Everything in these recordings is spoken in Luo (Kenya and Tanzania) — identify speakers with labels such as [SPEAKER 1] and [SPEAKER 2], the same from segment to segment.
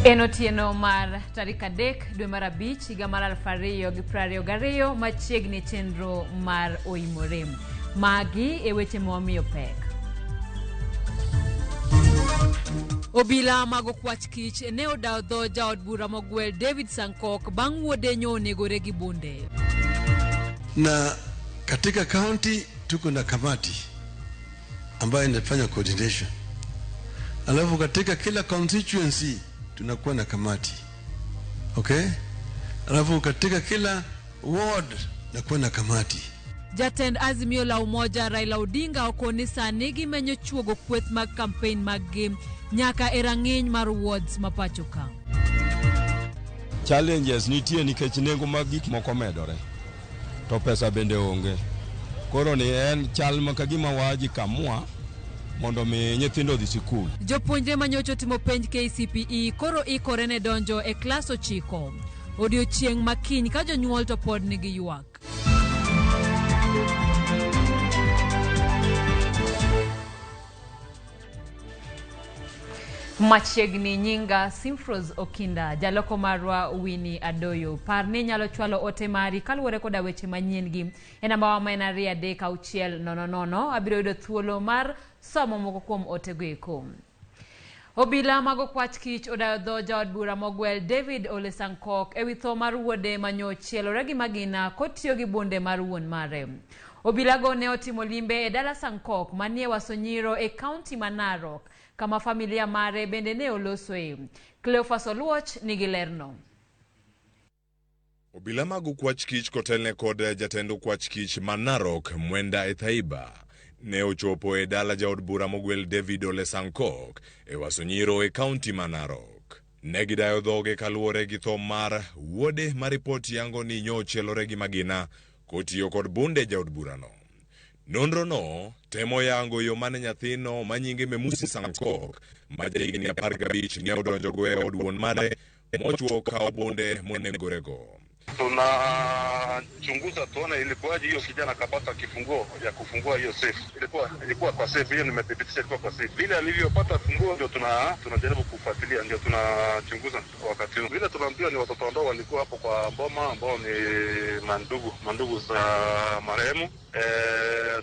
[SPEAKER 1] En otieno mar tarik 3 dwe mar 5 higa mar 2022 machiegni chenro mar Oimore. Magi e weche mawamiyo pek. Obila mag okwach kich ne odawo dho jaod bura mogwel David Sankok bang' wuode nyo onegore gi bunde.
[SPEAKER 2] Na katika kaunti tuko na kamati ambayo inafanya coordination, alafu katika kila constituency tunakuwa na kamati okay, alafu katika kila ward nakuwa na kamati.
[SPEAKER 1] Jatend Azimio la Umoja Raila Odinga okoni sani gimenyo chuogo kweth mag campaign maggi nyaka e rang'iny mar wards ma pacho ka.
[SPEAKER 3] Challenges nitie nikech nengo mag gik moko medore to pesa bende onge. Koro ni en chal ma kagima wajikamua mondo mi nyithindo odhi sikul.
[SPEAKER 1] Jopuonjre manyocha otimo penj KCPE koro ikore ne donjo e klas 9 odiochieng' ma kiny ka jonyuol to pod nigi ywak. Machiegni nyinga Simfros Okinda, jaloko marwa Winnie Adoyo. Par ni inyalo chwalo ote mari kaluwore koda weche manyien gi e namba wa ma en 23600. Abiro yudo thuolo mar somo moko kuom otego eko. Obila mag okwach kich odayo dho jaod bura mogwel David Ole Sankok ewi tho mar wuode manyo chielore gi magina kotiyo gi bunde mar wuon mare. Obilago ne otimo limbe e dala Sankok manie Wasonyiro e kaunti ma Narok, kama familia mare bende ne olosoe. Cleophas Oluoch nigi lerno.
[SPEAKER 4] Obila mag okwach kich kotelne kod jatend okwach kich ma Narok Mwenda Ethaiba ne ochopo e dala jaod bura mogwel David Ole Sankok e Wasonyiro e kaunti ma Narok. Ne gidayo dhoge kaluwore gi tho mar wuode ma ripot yango ni nyo ochielore gi magina kotiyo kod bunde jaod burano. Nonro no temo yango yo mane nyathino manyinge Memusi Sankok ma jahigni 15 ne odonjogo e od wuon mare mochuo kawo bunde monegorego.
[SPEAKER 5] Tunachunguza tuone ilikuwaje hiyo kijana akapata kifunguo ya kufungua hiyo safe. Ilikuwa kwa safe, hiyo nimethibitisha ilikuwa kwa safe. Vile alivyopata funguo ndio tunajaribu kufuatilia, ndio tunachunguza wakati huu. Vile tunaambiwa ni watoto ambao walikuwa hapo kwa boma ambao ni mandugu za marehemu.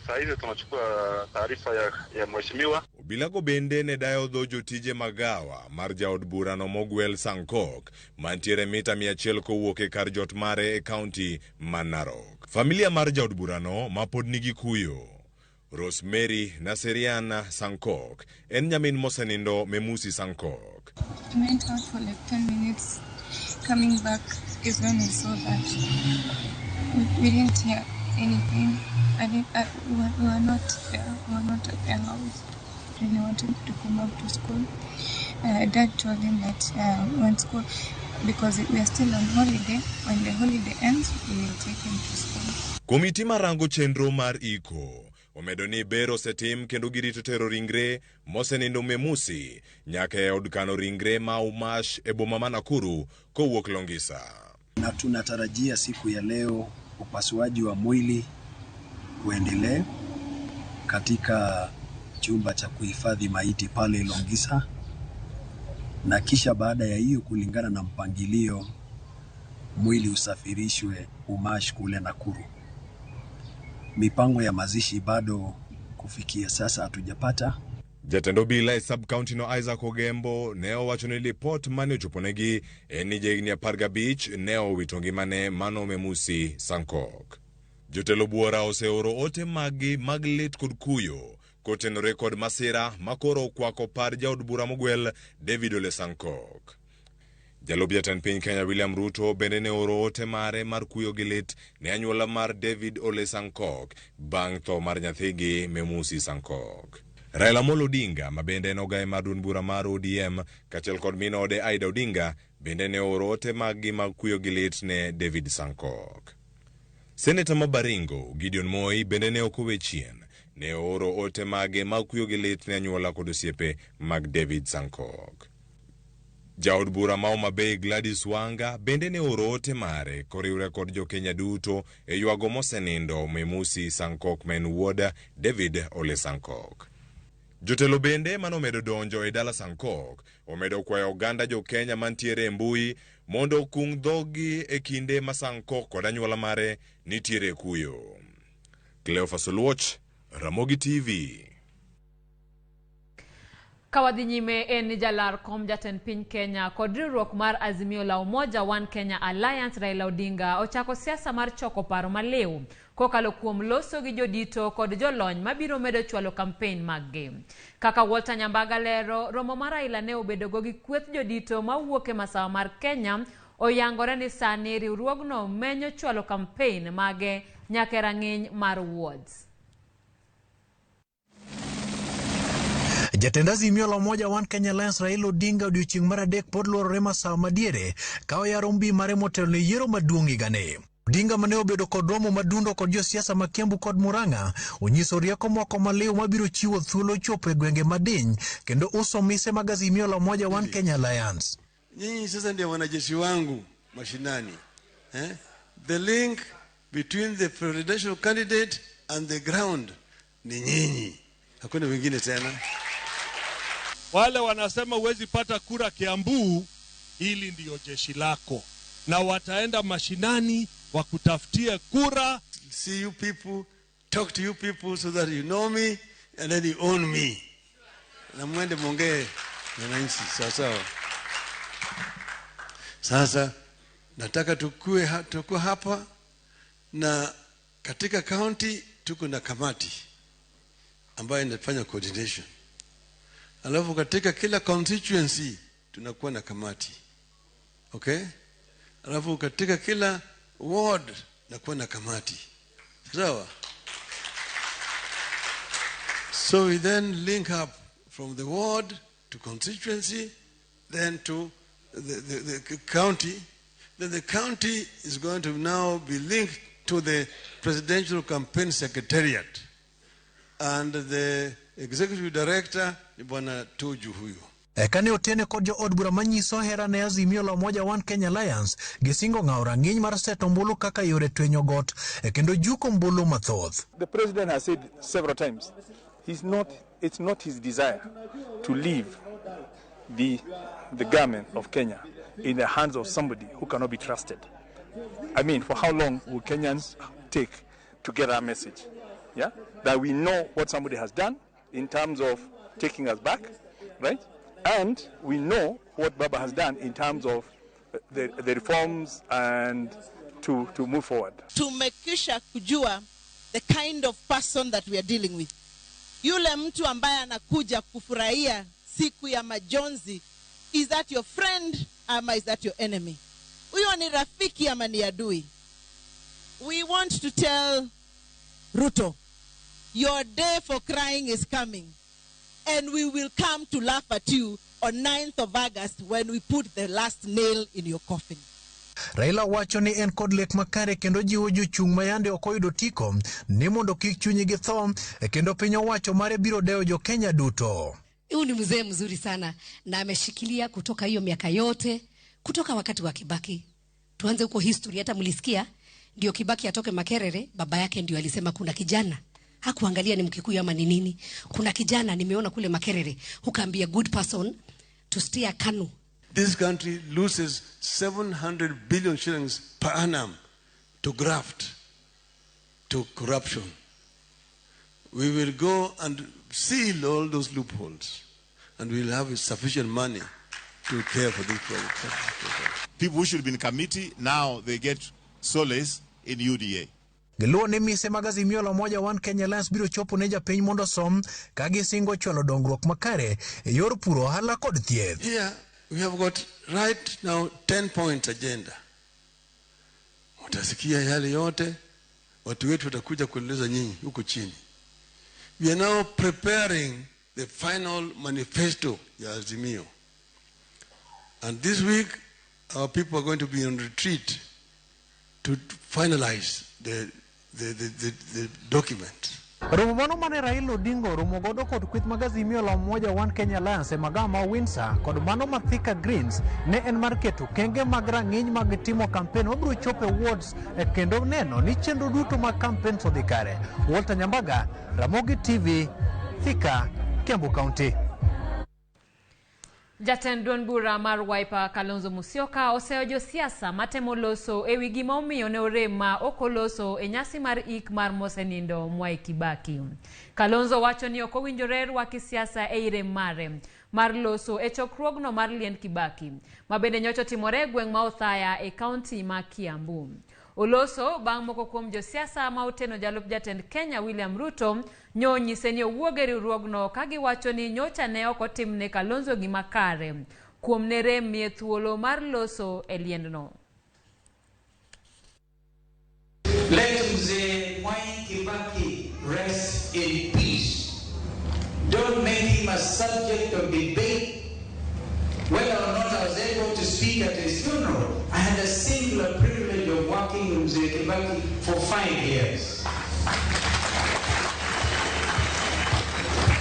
[SPEAKER 5] Saa hizi tunachukua taarifa ya mheshimiwa.
[SPEAKER 4] Obilago bende ne dayo dho jotije magawa mar jaod burano mogwel Sankok mantiere mita 100 kowuok e kar jot mare e kaunti ma Narok. Familia mar jaod burano ma pod nigi kuyo. Rosemary Naseriana Sankok en nyamin mosenindo Memusi Sankok.
[SPEAKER 6] I went out for like 10 minutes. Coming back is when we saw that we didn't hear anything. I didn't, I, we were, we were not there. We were not at their house. Really wanted to come back to school. Dad told him that when school, because we are still on holiday, when the holiday ends, we will take him to school.
[SPEAKER 4] Komiti marango chenro mar iko omedo ni ber osetim kendo girito tero ringre mosenindo Memusi nyaka e od kano ringre ma Umash e boma ma Nakuru kowuok Longisa.
[SPEAKER 7] Na tunatarajia siku ya leo upasuaji wa mwili uendelee katika chumba cha kuhifadhi maiti pale Longisa, na kisha baada ya hiyo, kulingana na mpangilio, mwili usafirishwe Umash kule Nakuru. Mipango ya mazishi bado kufikia sasa hatujapata.
[SPEAKER 4] Jatend obila e sub county no Isaac Ogembo ne owacho ni lipot mane ochoponegi en ni jahigni 15 ne owito ngimane mano Memusi Sankok. Jotelo buora oseoro ote maggi mag lit kod kuyo kotenore kod masira makoro okwako par jaod bura mogwel David Ole Sankok. Jalup jatend piny Kenya William Ruto bende ne oro ote mare mar kuyo gi lit ne anyuola mar David Ole Sankok bang' tho mar nyathigi Memusi Sankok. Raila Amolo Odinga ma bende en ogaye mar duond bura mar ODM kaachiel kod min ode Aida Odinga bende ne oro ote maggi mag kuyo gi lit ne David Sankok. Seneta ma Baringo Gideon Moi bende ne ok owe chien, ne ooro ote mage mag kuyo gi lit ne anyuola kod osiepe mag David Sankok. Jaod bura ma Homa Bay Gladys Wanga bende ne ooro ote mare koriwre kod jo-Kenya duto e ywago mosenindo Memusi Sankok ma en wuod David Ole Sankok. Jotelo bende manomedo donjo e dala Sankok omedo kwayo oganda jo Kenya mantiere e mbui mondo okung dhoggi e kinde ma Sankok kod anyuola mare nitiere e kuyo. Cleophas Oluoch, Ramogi TV.
[SPEAKER 1] Ka wadhi nyime en ni jalar kom jatend piny Kenya kod riwruok mar Azimio la Umoja One Kenya Alliance Raila Odinga ochako siasa mar choko paro maliw kokalo kuom loso gi jodito kod jolony mabiro medo chwalo kampen maggi. Kaka Walter Nyambaga lero, romo mar Raila ne obedogo gi kweth jodito mawuok e masawa mar Kenya oyangore ni sani riwruogno menyo chwalo kampen mage nyaka e rang'iny mar wards.
[SPEAKER 8] Jatend Azimio la Umoja One Kenya Alliance Raila Odinga odiochieng' mar adek pod luorore masawa madiere ka oyaro mbi mare motelo ne yiero maduong' higani. Odinga mane obedo kod romo madundo kod josiasa ma Kiambu kod Murang'a onyiso rieko moko maliw mabiro chiwo thuolo chopo e gwenge madiny kendo uso mise mag Azimio la Umoja One Kenya Alliance.
[SPEAKER 2] Nyinyi sasa ndio wanajeshi wangu mashinani, eh? The link between the presidential candidate and the ground ni nyinyi, hakuna wengine tena.
[SPEAKER 9] Wale wanasema huwezi pata kura Kiambu, hili ndiyo jeshi lako, na wataenda mashinani wakutafutie kura.
[SPEAKER 2] See you people, talk to you people so that you know me and then you own me. Na mwende mwongee na wananchi sawa sawa. Sasa nataka tukue hapa na katika county tuko na kamati ambayo inafanya coordination. Alafu katika kila constituency tunakuwa na kamati. Okay? Alafu katika kila ward nakuwa na kamati. Sawa? So we then link up from the ward to constituency, then to the county. Then the county is going to now be linked to the Presidential Campaign Secretariat. And the executive director ni Bwana Tuju huyu.
[SPEAKER 8] Kane otene kod jood bura manyiso hera ne Azimio la Umoja One Kenya Alliance gisingo ng'awo rang'iny mar seto ombulu kaka yore twenyo got kendo juko ombulu mathoth.
[SPEAKER 10] The president has said several times it's not his desire to leave the government of Kenya in the hands of somebody who cannot be trusted. I mean, for how long will Kenyans take to get our message? Yeah? That we know what somebody has done in terms of taking us back, right? And we know what Baba has done in terms of the reforms and to move forward.
[SPEAKER 11] Tumekisha kujua the kind of person that we are dealing with. Yule mtu ambaye anakuja kufurahia siku ya majonzi, is that your friend ama is that your enemy? Huyo ni rafiki ama ni adui? We want to tell Ruto, your day for crying is coming. And we will come to laugh at you on 9th of August when we put the last nail in your coffin.
[SPEAKER 8] Raila wacho ni en kod lek makare kendo jiwo jochung' ma yande ok oyudo tiko ni mondo kik chunygi tho kendo piny owacho mare biro dewo jo Kenya duto.
[SPEAKER 12] Huyu ni mzee mzuri sana na ameshikilia kutoka hiyo miaka yote, kutoka wakati wa Kibaki. Tuanze huko history, hata mlisikia ndio Kibaki atoke Makerere, baba yake ndio alisema kuna kijana. Hakuangalia ni Mkikuyu ama ni nini. Kuna kijana nimeona kule Makerere who can be a good person to steer KANU.
[SPEAKER 2] This country loses 700 billion shillings per annum to graft, to corruption. We will go and seal all those loopholes and we'll have sufficient money to care for this project.
[SPEAKER 13] People who should be in committee, now they get solace in UDA.
[SPEAKER 8] Giluwo ni mise mag Azimio la Umoja One Kenya Alliance biro chopo ne japiny mondo som ka gisingo chwalo dongruok makare e yor puro, ohala kod thieth.
[SPEAKER 2] Here we have got right now 10 point agenda. Utasikia yale yote, watu wetu watakuja kueleza nyinyi huko chini. We are now preparing the final manifesto ya Azimio. And this week our people are going to be on retreat to finalize the document.
[SPEAKER 8] Romo mano mane Raila Odinga oromo godo kod kweth mag Azimio la Umoja One Kenya Alliance e magawa ma Windsor kod mano ma Thika Greens ne en mar keto kenge mag rang'iny mag timo kampen mabiro chopo e wards kendo neno ni chenro duto mag campaigns odhi kare. Walter Nyambaga, Ramogi TV, Thika, Kiambu County.
[SPEAKER 1] Jatend duond bura mar Wiper Kalonzo Musyoka oseyo josiasa matemo loso ewi gima omiyo ne orem ma ok oloso e nyasi mar ik mar mosenindo Mwai Kibaki. Kalonzo wacho ni ok owinjore rwaki siasa ei rem mare mar loso e chokruogno mar liend Kibaki, ma bende nyocha otimore e gweng' ma Othaya e kaunti ma Kiambu. Oloso bang' moko kuom josiasa ma oteno jalup jatend Kenya William Ruto nyo onyise ni owuog e riwruogno ka giwacho ni nyocha ne ok otimne Kalonzo gima kare kuom ne rem miye thuolo mar loso e liendno.
[SPEAKER 14] Let Mzee Mwai Kibaki rest in peace. Don't make him a subject of debate. Whether or not I was able to speak at his funeral, I had a singular privilege of working with Mzee Kibaki for 5 years.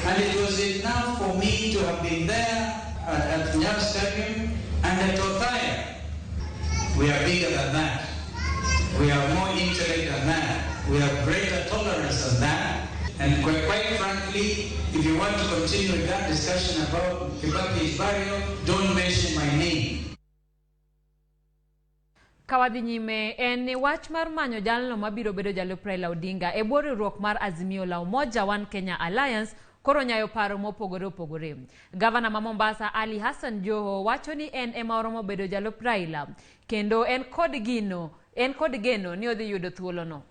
[SPEAKER 14] And it was enough for me to have been there at Nyayo Stadium and at Othaya. We are bigger than that. We have more intellect than that. We have greater tolerance than that. And quite frankly, if you want to continue with that discussion about Kibaki's burial, don't mention my name.
[SPEAKER 1] Kawadhi nyime en ni wach mar manyo jalno mabiro bedo jalup Raila Odinga e bwo riwruok mar Azimio la Umoja One Kenya Alliance koro nyayo paro mopogore opogore. Gavana ma Mombasa Ali Hassan Joho wacho ni en ema oromo bedo jalup Raila kendo en kod geno ni odhi yudo thuolono.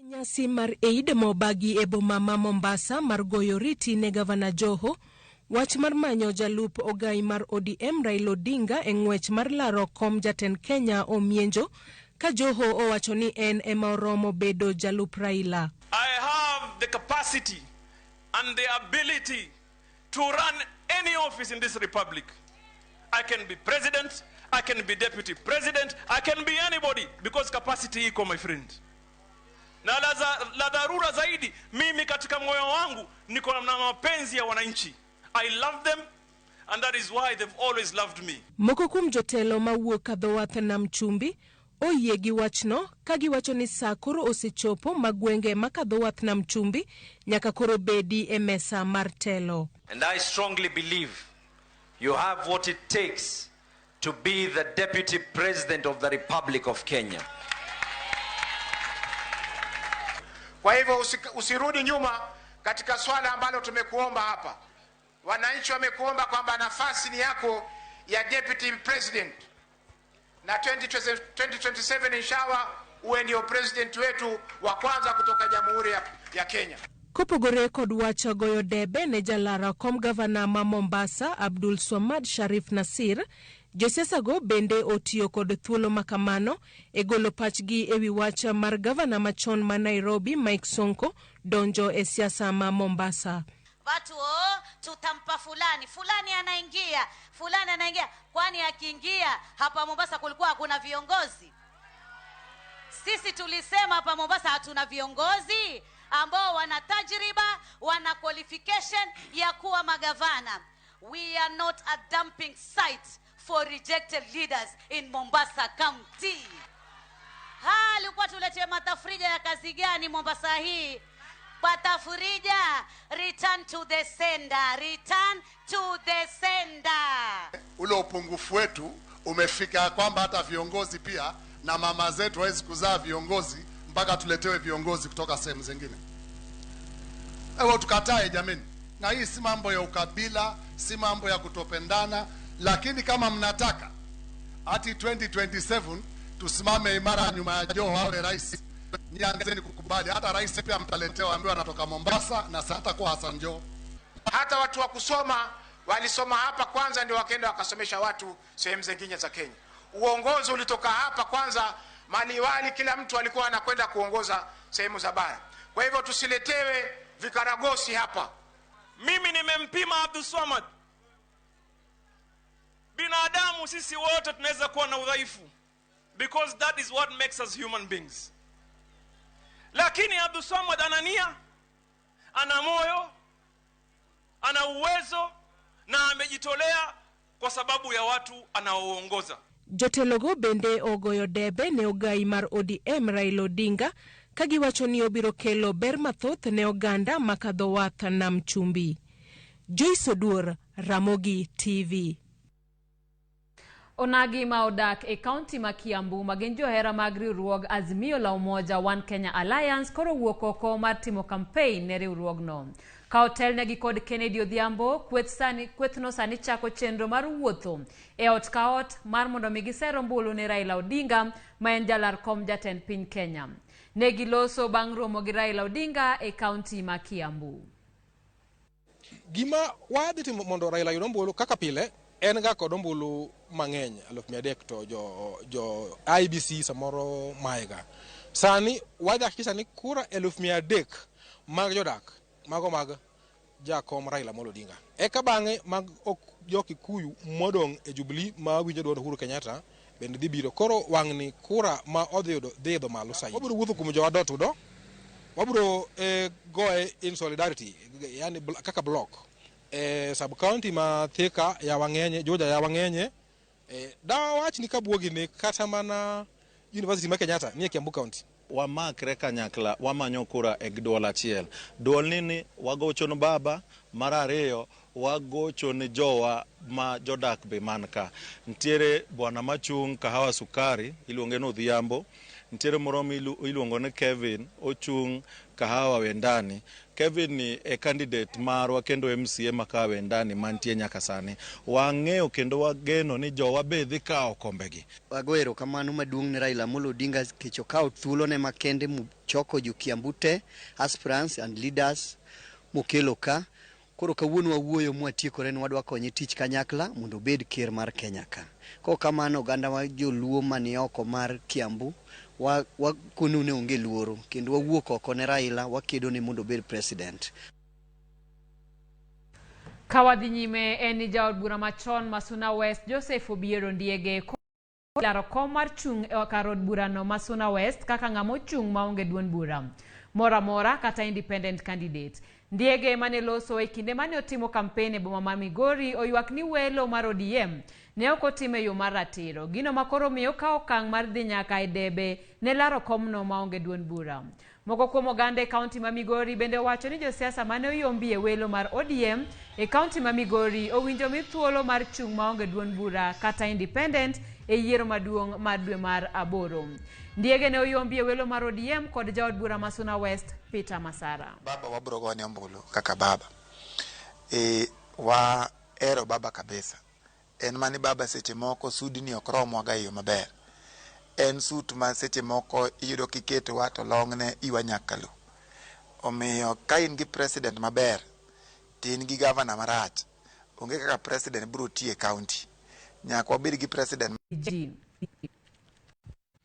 [SPEAKER 15] Nyasi mar Eid mobagi e boma ma Mombasa mar goyo riti ne Gavana Joho wach mar manyo jalup ogai mar ODM Raila Odinga e ng'wech mar laro kom jatend Kenya omienjo ka Joho owacho ni en ema oromo bedo jalup Raila.
[SPEAKER 16] I have the capacity and the ability to run any office in this republic. I can be president, I can be deputy president, I can be anybody because capacity iko, my friend. Na la dharura zaidi, mimi katika moyo wangu niko na mapenzi ya wananchi. I love them and that is why they've always loved me.
[SPEAKER 15] Moko kuom jotelo mawuok kadho wath nam chumbi oyie gi wachno ka giwacho ni saa koro osechopo ma gwenge ma kadho wath nam chumbi nyaka koro bedi e mesa mar telo.
[SPEAKER 17] And I strongly believe you have what it takes to be the deputy president of the Republic of Kenya.
[SPEAKER 18] Kwa hivyo usirudi nyuma katika swala ambalo tumekuomba hapa. Wananchi wamekuomba kwamba nafasi ni yako ya deputy president. Na 2027 inshallah uwe ndio president wetu wa kwanza kutoka Jamhuri ya Kenya.
[SPEAKER 15] Kopogore kod wach goyo debe ne jalara kom gavana ma Mombasa Abdul Swamad Sharif Nasir, josiasa go bende otiyo kod thuolo makamano e golo pachgi ewi wach mar gavana machon ma Nairobi Mike Sonko donjo e siasa ma Mombasa.
[SPEAKER 19] Watu tutampa fulani, fulani anaingia, fulani anaingia. Kwani akiingia hapa Mombasa kulikuwa hakuna viongozi? Sisi tulisema hapa Mombasa hatuna viongozi ambao wana tajriba, wana qualification ya kuwa magavana. We are not a dumping site for rejected leaders in Mombasa County. Alikuwa tulete matafrija ya kazi gani Mombasa hii? Patafurija, return to the sender, return to the sender.
[SPEAKER 20] Ule upungufu wetu umefika kwamba hata viongozi pia na mama zetu hawezi kuzaa viongozi mpaka tuletewe viongozi kutoka sehemu zingine. Ewo tukatae jameni. Na hii si mambo ya ukabila, si mambo ya kutopendana, lakini kama mnataka ati 2027 tusimame imara nyuma ya Joho awe rais, nianzeni kukubali. Hata rais pia mtaletewa ambaye anatoka Mombasa na hata kwa Hassan Joho.
[SPEAKER 18] Hata watu wa kusoma walisoma hapa kwanza ndio wakaenda wakasomesha watu sehemu zingine za Kenya. Uongozi ulitoka hapa kwanza, maliwali kila mtu alikuwa anakwenda kuongoza sehemu za bara. Kwa hivyo tusiletewe vikaragosi hapa.
[SPEAKER 16] Mimi nimempima Abdul Swamad. Binadamu sisi wote tunaweza kuwa na udhaifu because that is what makes us human beings. Lakini Abdul Swamad ana nia, ana moyo, ana uwezo na amejitolea kwa sababu ya watu anaoongoza.
[SPEAKER 15] Jotelogo bende ogoyo debe ne ogai mar ODM Raila Odinga ka giwacho ni obiro kelo ber mathoth ne oganda makadho wath Nam Chumbi. Joyce Oduor, Ramogi TV.
[SPEAKER 1] Onagi ma odak e kaunti ma Kiambu ma gin johera mag riwruog Azimio la Umoja One Kenya Alliance koro wuok oko mar timo kampein ne riwruogno. Ka otelnegi kod Kennedy Odhiambo, kweth sani, kwethno sani chako chenro mar wuotho e ot ka ot mar mondo mi giser ombulu ne Raila Odinga ma en jalar kom jatend piny Kenya. Ne giloso bang' romo gi Raila Odinga e kaunti ma Kiambu.
[SPEAKER 21] Gima wadhi timo mondo Raila oyud ombulu kaka pile en ga kod ombulu mang'eny 300,000 to jo IBC samoro maega. Sani wadhi hakikisha ni kura 300,000 mag jodak mago mag jakom Raila Amolo Odinga. Eka bang'e mag ok jo Kikuyu modong' e Jubilee ma winjo duond Uhuru Kenyatta bende dhi biro. Koro wang'ni kura ma odhi yudo dhi idho malo saidi. Wabiro wuotho kuom jowa door to door. Wabiro goye in solidarity, yani kaka block. Sub county ma Thika yawa ng'enye, Juja yawa ng'enye. Dawach ni kabuogi ni kata mana University ma Kenyatta nie Kiambu County.
[SPEAKER 22] Wamakre kanyakla, wamanyo kura e duol achiel. Duol ni wagocho ne baba, mar ariyo wagocho ne jowa ma jodak be man ka. Nitiere bwana machung' Kahawa Sukari, iluonge ni Odhiambo. Nitiere moro iluongo ni Kevin, ochung' Kahawa Wendani. Kevin ni e candidate marwa kendo MCA ma Kahawa Wendani mantie nyaka sani. Wang'eyo kendo wageno ni jowa be dhi kawo kombegi.
[SPEAKER 23] Wago erokamano maduong' ne Raila Amolo Odinga nikech okawo thuolone makende mochoko jo Kiambu te, aspirants and leaders mokelo ka. Koro kawuono wawuoyo mwatiekore ni wadwa konye tich kanyakla mondo obed ker mar Kenya ka. Kok kamano oganda wa joluo mani oko mar Kiambu wakonu ne onge luoro kendo wawuok oko ne Raila wakedo ne mondo obed president.
[SPEAKER 1] Ka wadhi nyime en ni jaod bura machon ma Suna West Joseph Obiero Ndiege laro kom mar chung' e kar od burano ma Suna West kaka ng'ama ochung' maonge duond bura moro amora kata independent candidate. Ndiege mane loso e kinde mane otimo kampen e boma ma Migori oywak ni welo mar ODM ne ok otim e yo mar ratiro. Gino ma koro miyo okawo okang' mar dhi nyaka e debe ne laro komno maonge duond bura. Moko kuom oganda e kaunti ma Migori bende owacho ni josiasa mane oyombi e welo mar ODM e kaunti ma Migori owinjo mi thuolo mar chung' maonge duond bura kata independent e yiero maduong' mar dwe mar 8. Ndiege ne oyombi e welo mar ODM kod jaod bura ma Suna West Peter Masara.
[SPEAKER 24] Baba wabro gone ombulu kaka baba. Wahero baba kabisa. En mani baba seche moko sudni ok romwa ga e yo maber. En sut ma seche moko iyudo kiketowa to longne iwa nyaka lo. Omiyo ka in gi president maber to in gi governor marach, onge kaka president biro tiyo e county. Nyaka wabed gi president.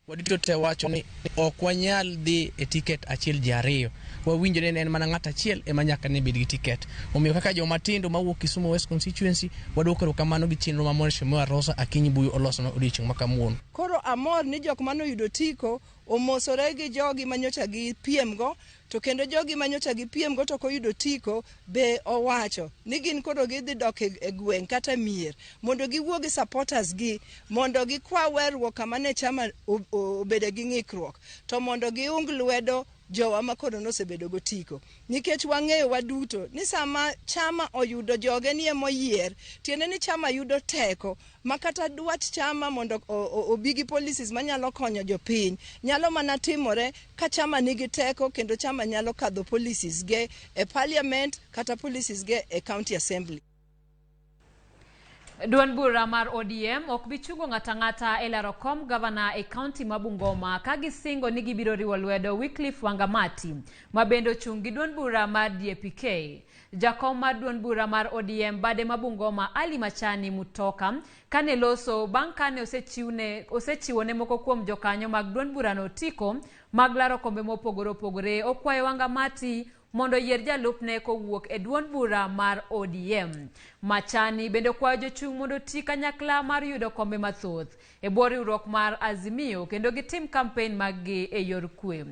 [SPEAKER 25] Waduto te wacho ni ok wanyal dhi e tiket achiel ji ariyo. Wawinjo ni en mana ng'at achiel ema nyaka ne bed gi tiket. Omiyo kaka joma tindo mawuok Kisumu West Constituency, waduoko erokamano gi chenro ma Mheshimiwa Rosa Akinyi Buyu olosono odiochieng' ma kawuono.
[SPEAKER 26] Koro amor ni jok mane oyudo otiko omosore gi jogi manyocha gipiem go, to kendo jogi manyocha gipiem go to ok oyudo otiko be owacho ni gin koro gidhi dok e gweng' kata mier mondo giwuo gi supporters gi mondo gikwa werruok kama ne chama obede gi ng'ikruok, to mondo giung lwedo jowa ma koro nosebedo gotiko. Nikech wang'eyo waduto ni sama chama oyudo joge ni emoyier, tiende ni chama yudo teko ma kata dwach chama mondo obi gi policies manyalo konyo jopiny nyalo mana timore ka chama nigi teko kendo chama nyalo kadho policies ge e parliament kata policies ge e county assembly.
[SPEAKER 1] Duond bura mar ODM ok bi chungo ng'ato ang'ata e laro kom gavana e kaunti ma Bungoma ka gisingo ni gibiro riwo lwedo Wycliffe Wangamati ma bende ochung' gi duond bura mar DAPK. Jakom mar duond bura mar ODM bade ma Bungoma Ali Machani Mutoka kane loso bang' kane osechiwo ne moko kuom jokanyo mag duond burano otiko mag laro kombe mopogore opogore okwayo Wangamati mondo oyier jalupne kowuok e duond bura mar ODM. Machani bende okwayo jochung' mondo oti kanyakla mar yudo kombe mathoth e bwo riwruok mar Azimio kendo gitim kampen mag-gi e yor kwe.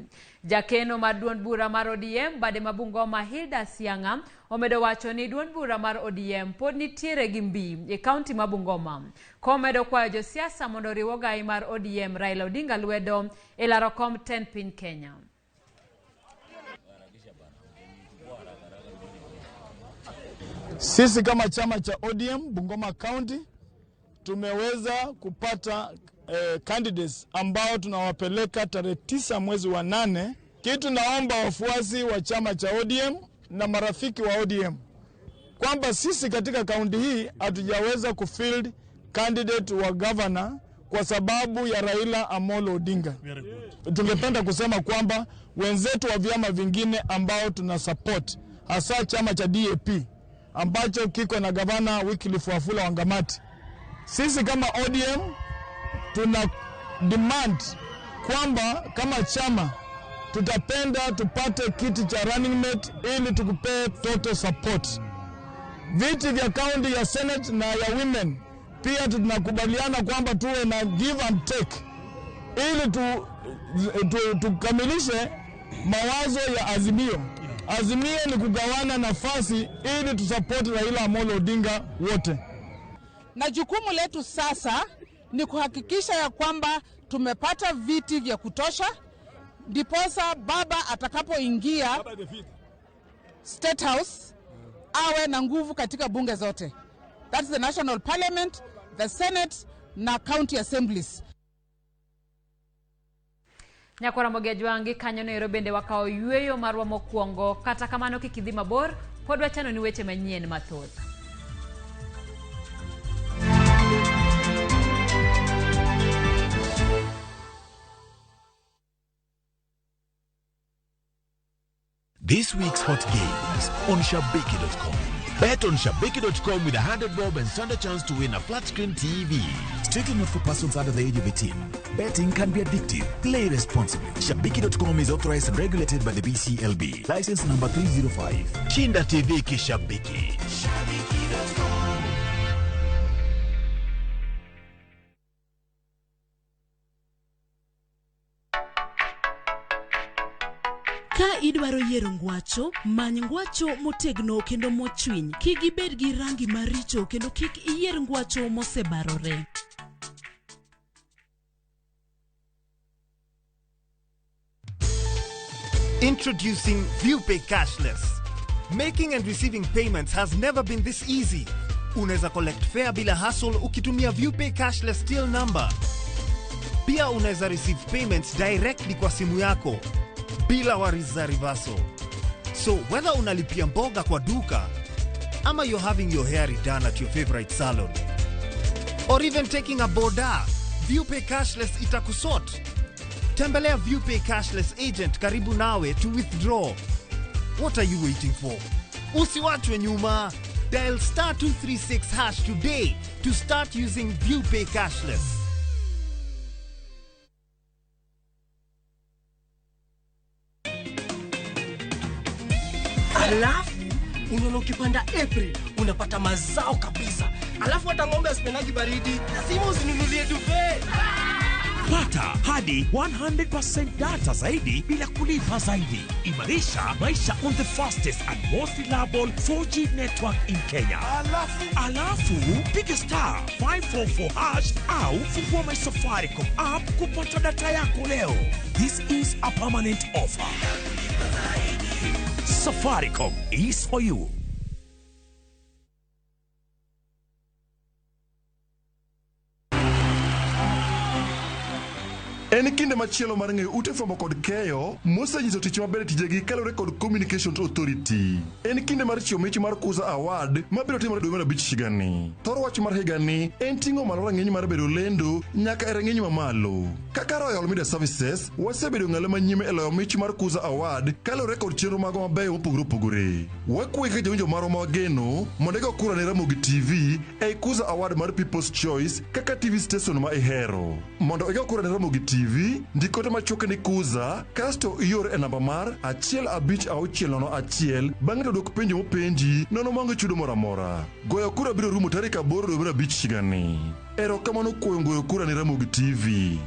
[SPEAKER 1] Jakeno mar duond bura mar ODM bade ma Bungoma Hilda Sianga omedo wacho ni duond bura mar ODM pod nitiere gi mbi e kaunti ma Bungoma. Komedo kwayo josiasa mondo oriw ogai mar ODM Raila Odinga lwedo e laro kom tend piny Kenya.
[SPEAKER 3] Sisi kama chama cha ODM Bungoma County tumeweza kupata candidates ambao tunawapeleka tarehe 9 mwezi wa 8. Kitu naomba wafuasi wa chama cha ODM na marafiki wa ODM kwamba sisi katika kaunti hii hatujaweza kufield candidate wa governor kwa sababu ya Raila Amolo Odinga. Tungependa kusema kwamba wenzetu wa vyama vingine ambao tuna support, hasa chama cha DAP ambacho kiko na gavana Wycliffe Wafula Wangamati, sisi kama ODM tuna demand kwamba kama chama tutapenda tupate kiti cha running mate ili tukupee total support. Viti vya county ya Senate na ya women pia tunakubaliana kwamba tuwe na give and take ili tukamilishe mawazo ya Azimio. Azimio ni kugawana nafasi ili tusupport Raila Amolo Odinga wote.
[SPEAKER 4] Na jukumu letu sasa ni kuhakikisha ya kwamba tumepata viti vya kutosha, ndiposa baba atakapoingia State House awe na nguvu katika bunge zote. That's the National Parliament, the Senate na County Assemblies.
[SPEAKER 1] Nyakwara Mogejwangi kanyo no bende wakawo yweyo marwa mokwongo, kata kamano kik idhi mabor, pod wachano ni weche manyien mathoth.
[SPEAKER 5] This week's hot games on Shabiki.com. Bet on Shabiki.com with 100 bob and stand a chance to win a flat screen TV. Strictly not for persons under the age of 18. Betting can be addictive. Play responsibly. Shabiki.com is authorized and regulated by the BCLB. License number 305. Shinda TV Kishabiki. Shabiki.com.
[SPEAKER 6] Ka idwaro yiero ngwacho, many ngwacho motegno kendo mochwiny. Kik ibed gi rangi maricho kendo kik iyier ngwacho mosebarore.
[SPEAKER 7] Introducing ViewPay Cashless. Making and receiving payments has never been this easy. Unaweza collect fare bila hassle ukitumia ViewPay Cashless till number. Pia unaweza receive payments directly kwa simu yako bila worries za reversal. So whether unalipia mboga kwa duka ama you're having your hair redone at your favorite salon or even taking a boda, ViewPay Cashless itakusort. Tembelea ViewPay Cashless agent karibu nawe to withdraw. What are you waiting for? Usiwachwe nyuma. Dial star 236 hash today to start using ViewPay Cashless.
[SPEAKER 9] Alafu unaona ukipanda April unapata mazao kabisa. Alafu hata ng'ombe asipendagi baridi, lazima usinunulie duvet.
[SPEAKER 27] Pata hadi 100% data zaidi bila kulipa zaidi. Imarisha maisha on the fastest and most reliable 4G network in Kenya. Alafu piga star 544 hash au fungua my Safaricom app kupata data yako leo. This is a permanent offer. Safaricom is for you.
[SPEAKER 28] En kinde machielo mar ng'eyo ute fwambo kod keyo mosenyiso tich maber e tijegi kaluwore kod Communications Authority. En kinde mar chiwo mich mar Kuza Award mabiro timore dwe mar 5 higani. Thor wach mar higani en ting'o malo rang'iny mar bedo lendo nyaka e rang'iny mamalo. Kaka Royal Media Services wasebedo ng'alo manyime e loyo mich mar Kuza Award kaluwore kod chenro magwa mabeyo mopogore opogore. Wakwayi kaka jawinjo marwa ma wageno mondo igo kura ne Ramogi TV ei Kuza Award mar People's Choice kaka TV station ma ihero. Mondo igo kura ne Ramogi TV, ndik ote machuok ni Kuza kasto ior e namba mar 15601 bang'e to dwok penjo mopenji nono maonge chudo moro amora. Goyo kura biro rumo tarik 8 dwe mar 5 higani. Erokamano kuom goyo kura ne Ramogi TV.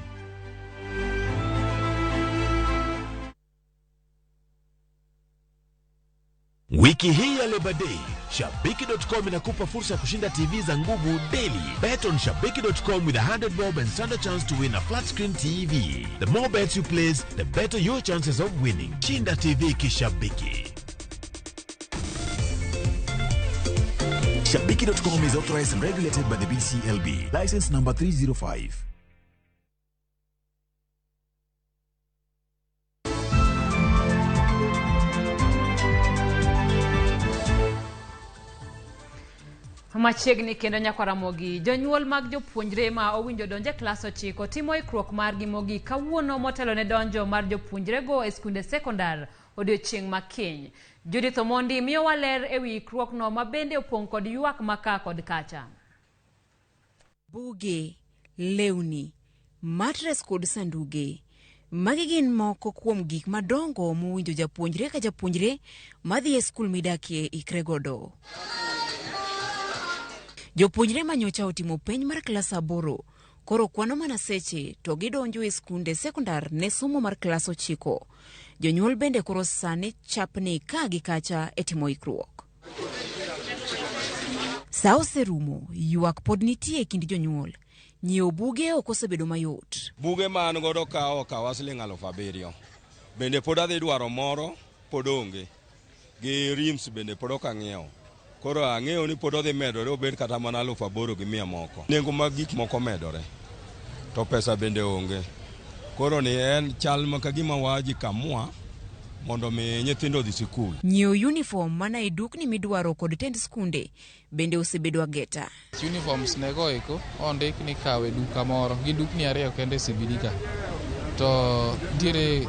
[SPEAKER 5] Wiki hii ya Labor Day, Shabiki.com inakupa fursa ya kushinda TV za nguvu daily. Bet on Shabiki.com with 100 bob and stand a chance to win a flat screen TV. The more bets you place, the better your chances of winning. Shinda TV kishabiki. Shabiki.com is authorized and regulated by the BCLB. License number 305.
[SPEAKER 1] Machiegni kendo nyakwa Ramogi, jonyuol mag jopuonjre ma owinjo donjo e klas 9 timo ikruok margi mogik kawuono motelo ne donjo mar jopuonjrego e skunde sekondar odiochieng' ma kiny. Judith Omondi miyowa ler ewi ikruokno ma bende opong' kod ywak ma ka kod kacha.
[SPEAKER 2] Buge, lewni, matres kod sanduge. Magi gin moko kuom gik madongo mowinjo japuonjre ka japuonjre madhi e skul midakie ikre godo. Jopuonjre manyocha otimo penj mar klas 8 koro kwano mana seche to gidonjo e skunde sekondar ne somo mar klas 9. Jonyuol bende koro sani chapni ka gi kacha e timo ikruok. Sa oserumo, ywak pod nitie e kind jonyuol. Nyiewo buge ok osebedo mayot.
[SPEAKER 8] Buge ma an godo ka okawa siling 7,000. Bende pod adhi dwaro moro, pod onge. Gi rims bende pod ok ang'iewo. Koro ang'eyo ni pod odhi medore obed kata mana 8,100 moko. Nengo mag gik moko medore, to pesa bende onge. Koro ni en chal ma kagima wajikamua mondo mi nyithindo odhi sikul.
[SPEAKER 2] Nyiewo uniform mana e dukni midwaro kod tend skunde bende osebedo ageta.
[SPEAKER 10] Uniforms nego eko ondik ni kawe duka moro, gin dukni 2 kende e CBD ka. To nitiere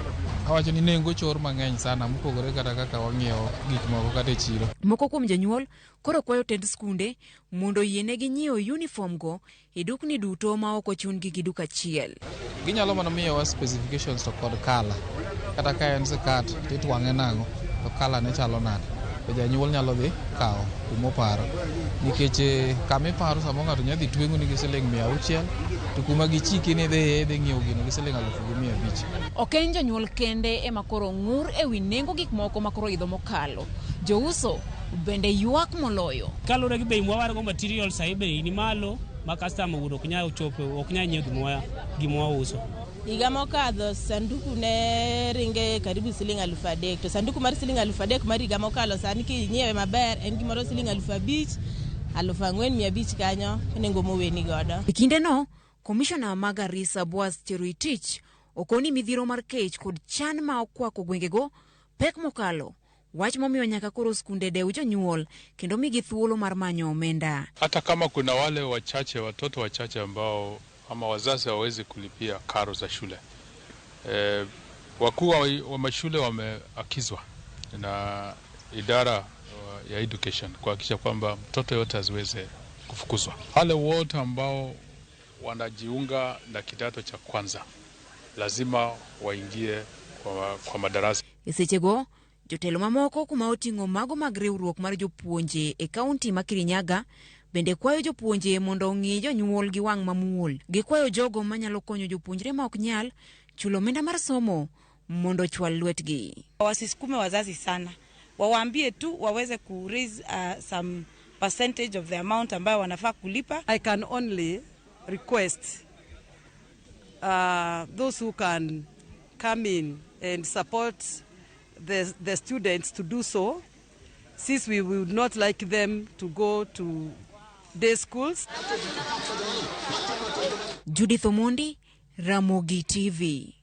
[SPEAKER 10] awacho ni nengo chor mang'eny sana mopogore kata kaka wang'iewo gik moko kata e chiro.
[SPEAKER 2] Moko kuom jonyuol koro kwayo tend skunde mondo oyienegi nyiewo uniform go e dukni duto ma ok ochun-gi gi duka achiel.
[SPEAKER 10] Ginyalo mana miyowa specifications to kod kala. Kata ka en skirt to itwang'e nang'o to kala ne chalo nade. To janyuol nyalo dhi kawo kumoparo. Nikech kama iparo samoro ng'ato nyalo dhi tweng'o ni gi siling 600 to kuma gichiki ni idhiye idhi ng'iewo gino gi siling 1,500.
[SPEAKER 2] Ok en jonyuol kende ema koro ng'ur ewi nengo gik moko ma koro idho mokalo. Jouso bende ywak moloyo.
[SPEAKER 11] Kaluwore gi bei mwawargo material sahi bei ni malo ma customer wuon ok nyal chopo, ok nyal nyiewo gima wauso.
[SPEAKER 12] Higa mokadho sanduku ne ringe karibu siling 3,000 to sanduku mar siling 3,000 mar higa mokalo sani kinyiewe maber en gimoro siling 5,000, 4,500 kanyo nengo moweni godo.
[SPEAKER 2] E kindeno, komishona ma Garissa Boaz Cherotich okoni midhiero mar kech kod chan ma okwako gwengego pek mokalo. Wach momiyo nyaka koro skunde dew jonyuol kendo migi thuolo mar manyo omenda.
[SPEAKER 13] Hata kama kuna wale wachache, watoto wachache ambao ama wazazi hawawezi kulipia karo za shule. Wakuu wa mashule wameakizwa na idara ya education kuhakikisha kwamba mtoto yote asiweze kufukuzwa. Wale wote ambao wanajiunga na kidato cha kwanza lazima waingie kwa madarasa.
[SPEAKER 2] Esechego jotelo mamoko kuma oting'o mago mag riwruok mar jopuonje e kaunti ma Kirinyaga bende kwayo jopuonje mondo ong'i jonyuol gi wang' mamuol. Gikwayo jogo manyalo konyo jopuonjre ma ok nyal chulo omenda mar somo mondo ochwal lwetgi.
[SPEAKER 14] Wasisukume wazazi sana, wawaambie tu waweze ku raise some percentage of the amount ambayo wanafaa kulipa.
[SPEAKER 17] I can only request those who can come in and support the students to do so, since we would not like them to go to day schools.
[SPEAKER 2] Judith Omondi, Ramogi TV.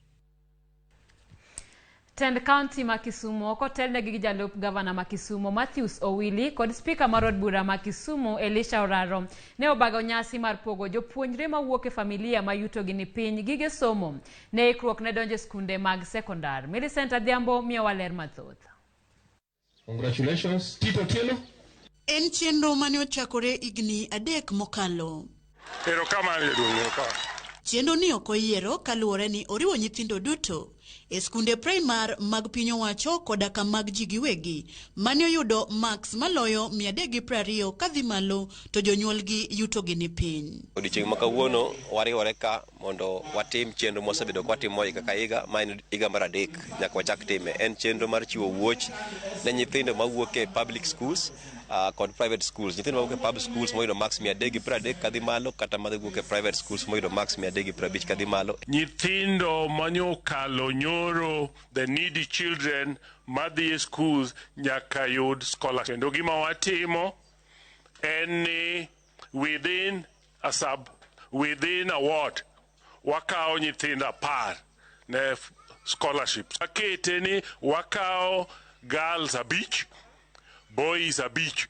[SPEAKER 1] Tend kaunti ma Kisumu kotelnegi gi jalup gavana ma Kisumu Matthews Owili kod spika mar od bura ma Kisumu Elisha Oraro ne obago nyasi mar pogo jopuonjre mawuok e familia ma yutogi ni piny gige somo ne ikruok ne donjo e skunde mag sekondar. Millicent Adhiambo miyowa ler mathoth.
[SPEAKER 29] Congratulations, Tito Tielo.
[SPEAKER 30] En chenro mane ochakore higni 3 mokalo.
[SPEAKER 29] Erokamano jaduong', erokamano.
[SPEAKER 30] Chenro ni ok oyiero kaluwore ni oriwo nyithindo duto e skunde primar mag piny owacho koda ka mag ji giwegi mane oyudo marks maloyo 320 kadhi malo to jonyuolgi yutogi ni piny.
[SPEAKER 31] Odiochieng' ma kawuono wariwore ka mondo watim chenro mwasebedo ka watimo higa ka higa, ma en higa mar 3 nyaka wachak time. En chenro mar chiwo wuoch ne nyithindo mawuok e public schools kod private schools. Nyithindo mawuok e public schools moyudo marks 330 kadhi malo kata mawuok e private schools moyudo marks 350 kadhi malo.
[SPEAKER 29] Nyithindo manyokalo nyoro, the needy children madhi e schools nyaka yud scholarship. Kendo gima watimo En ni within a sub, within a ward, wakawo nyithindo 10 ne scholarships. Wakete ni wakawo girls 5, boys 5.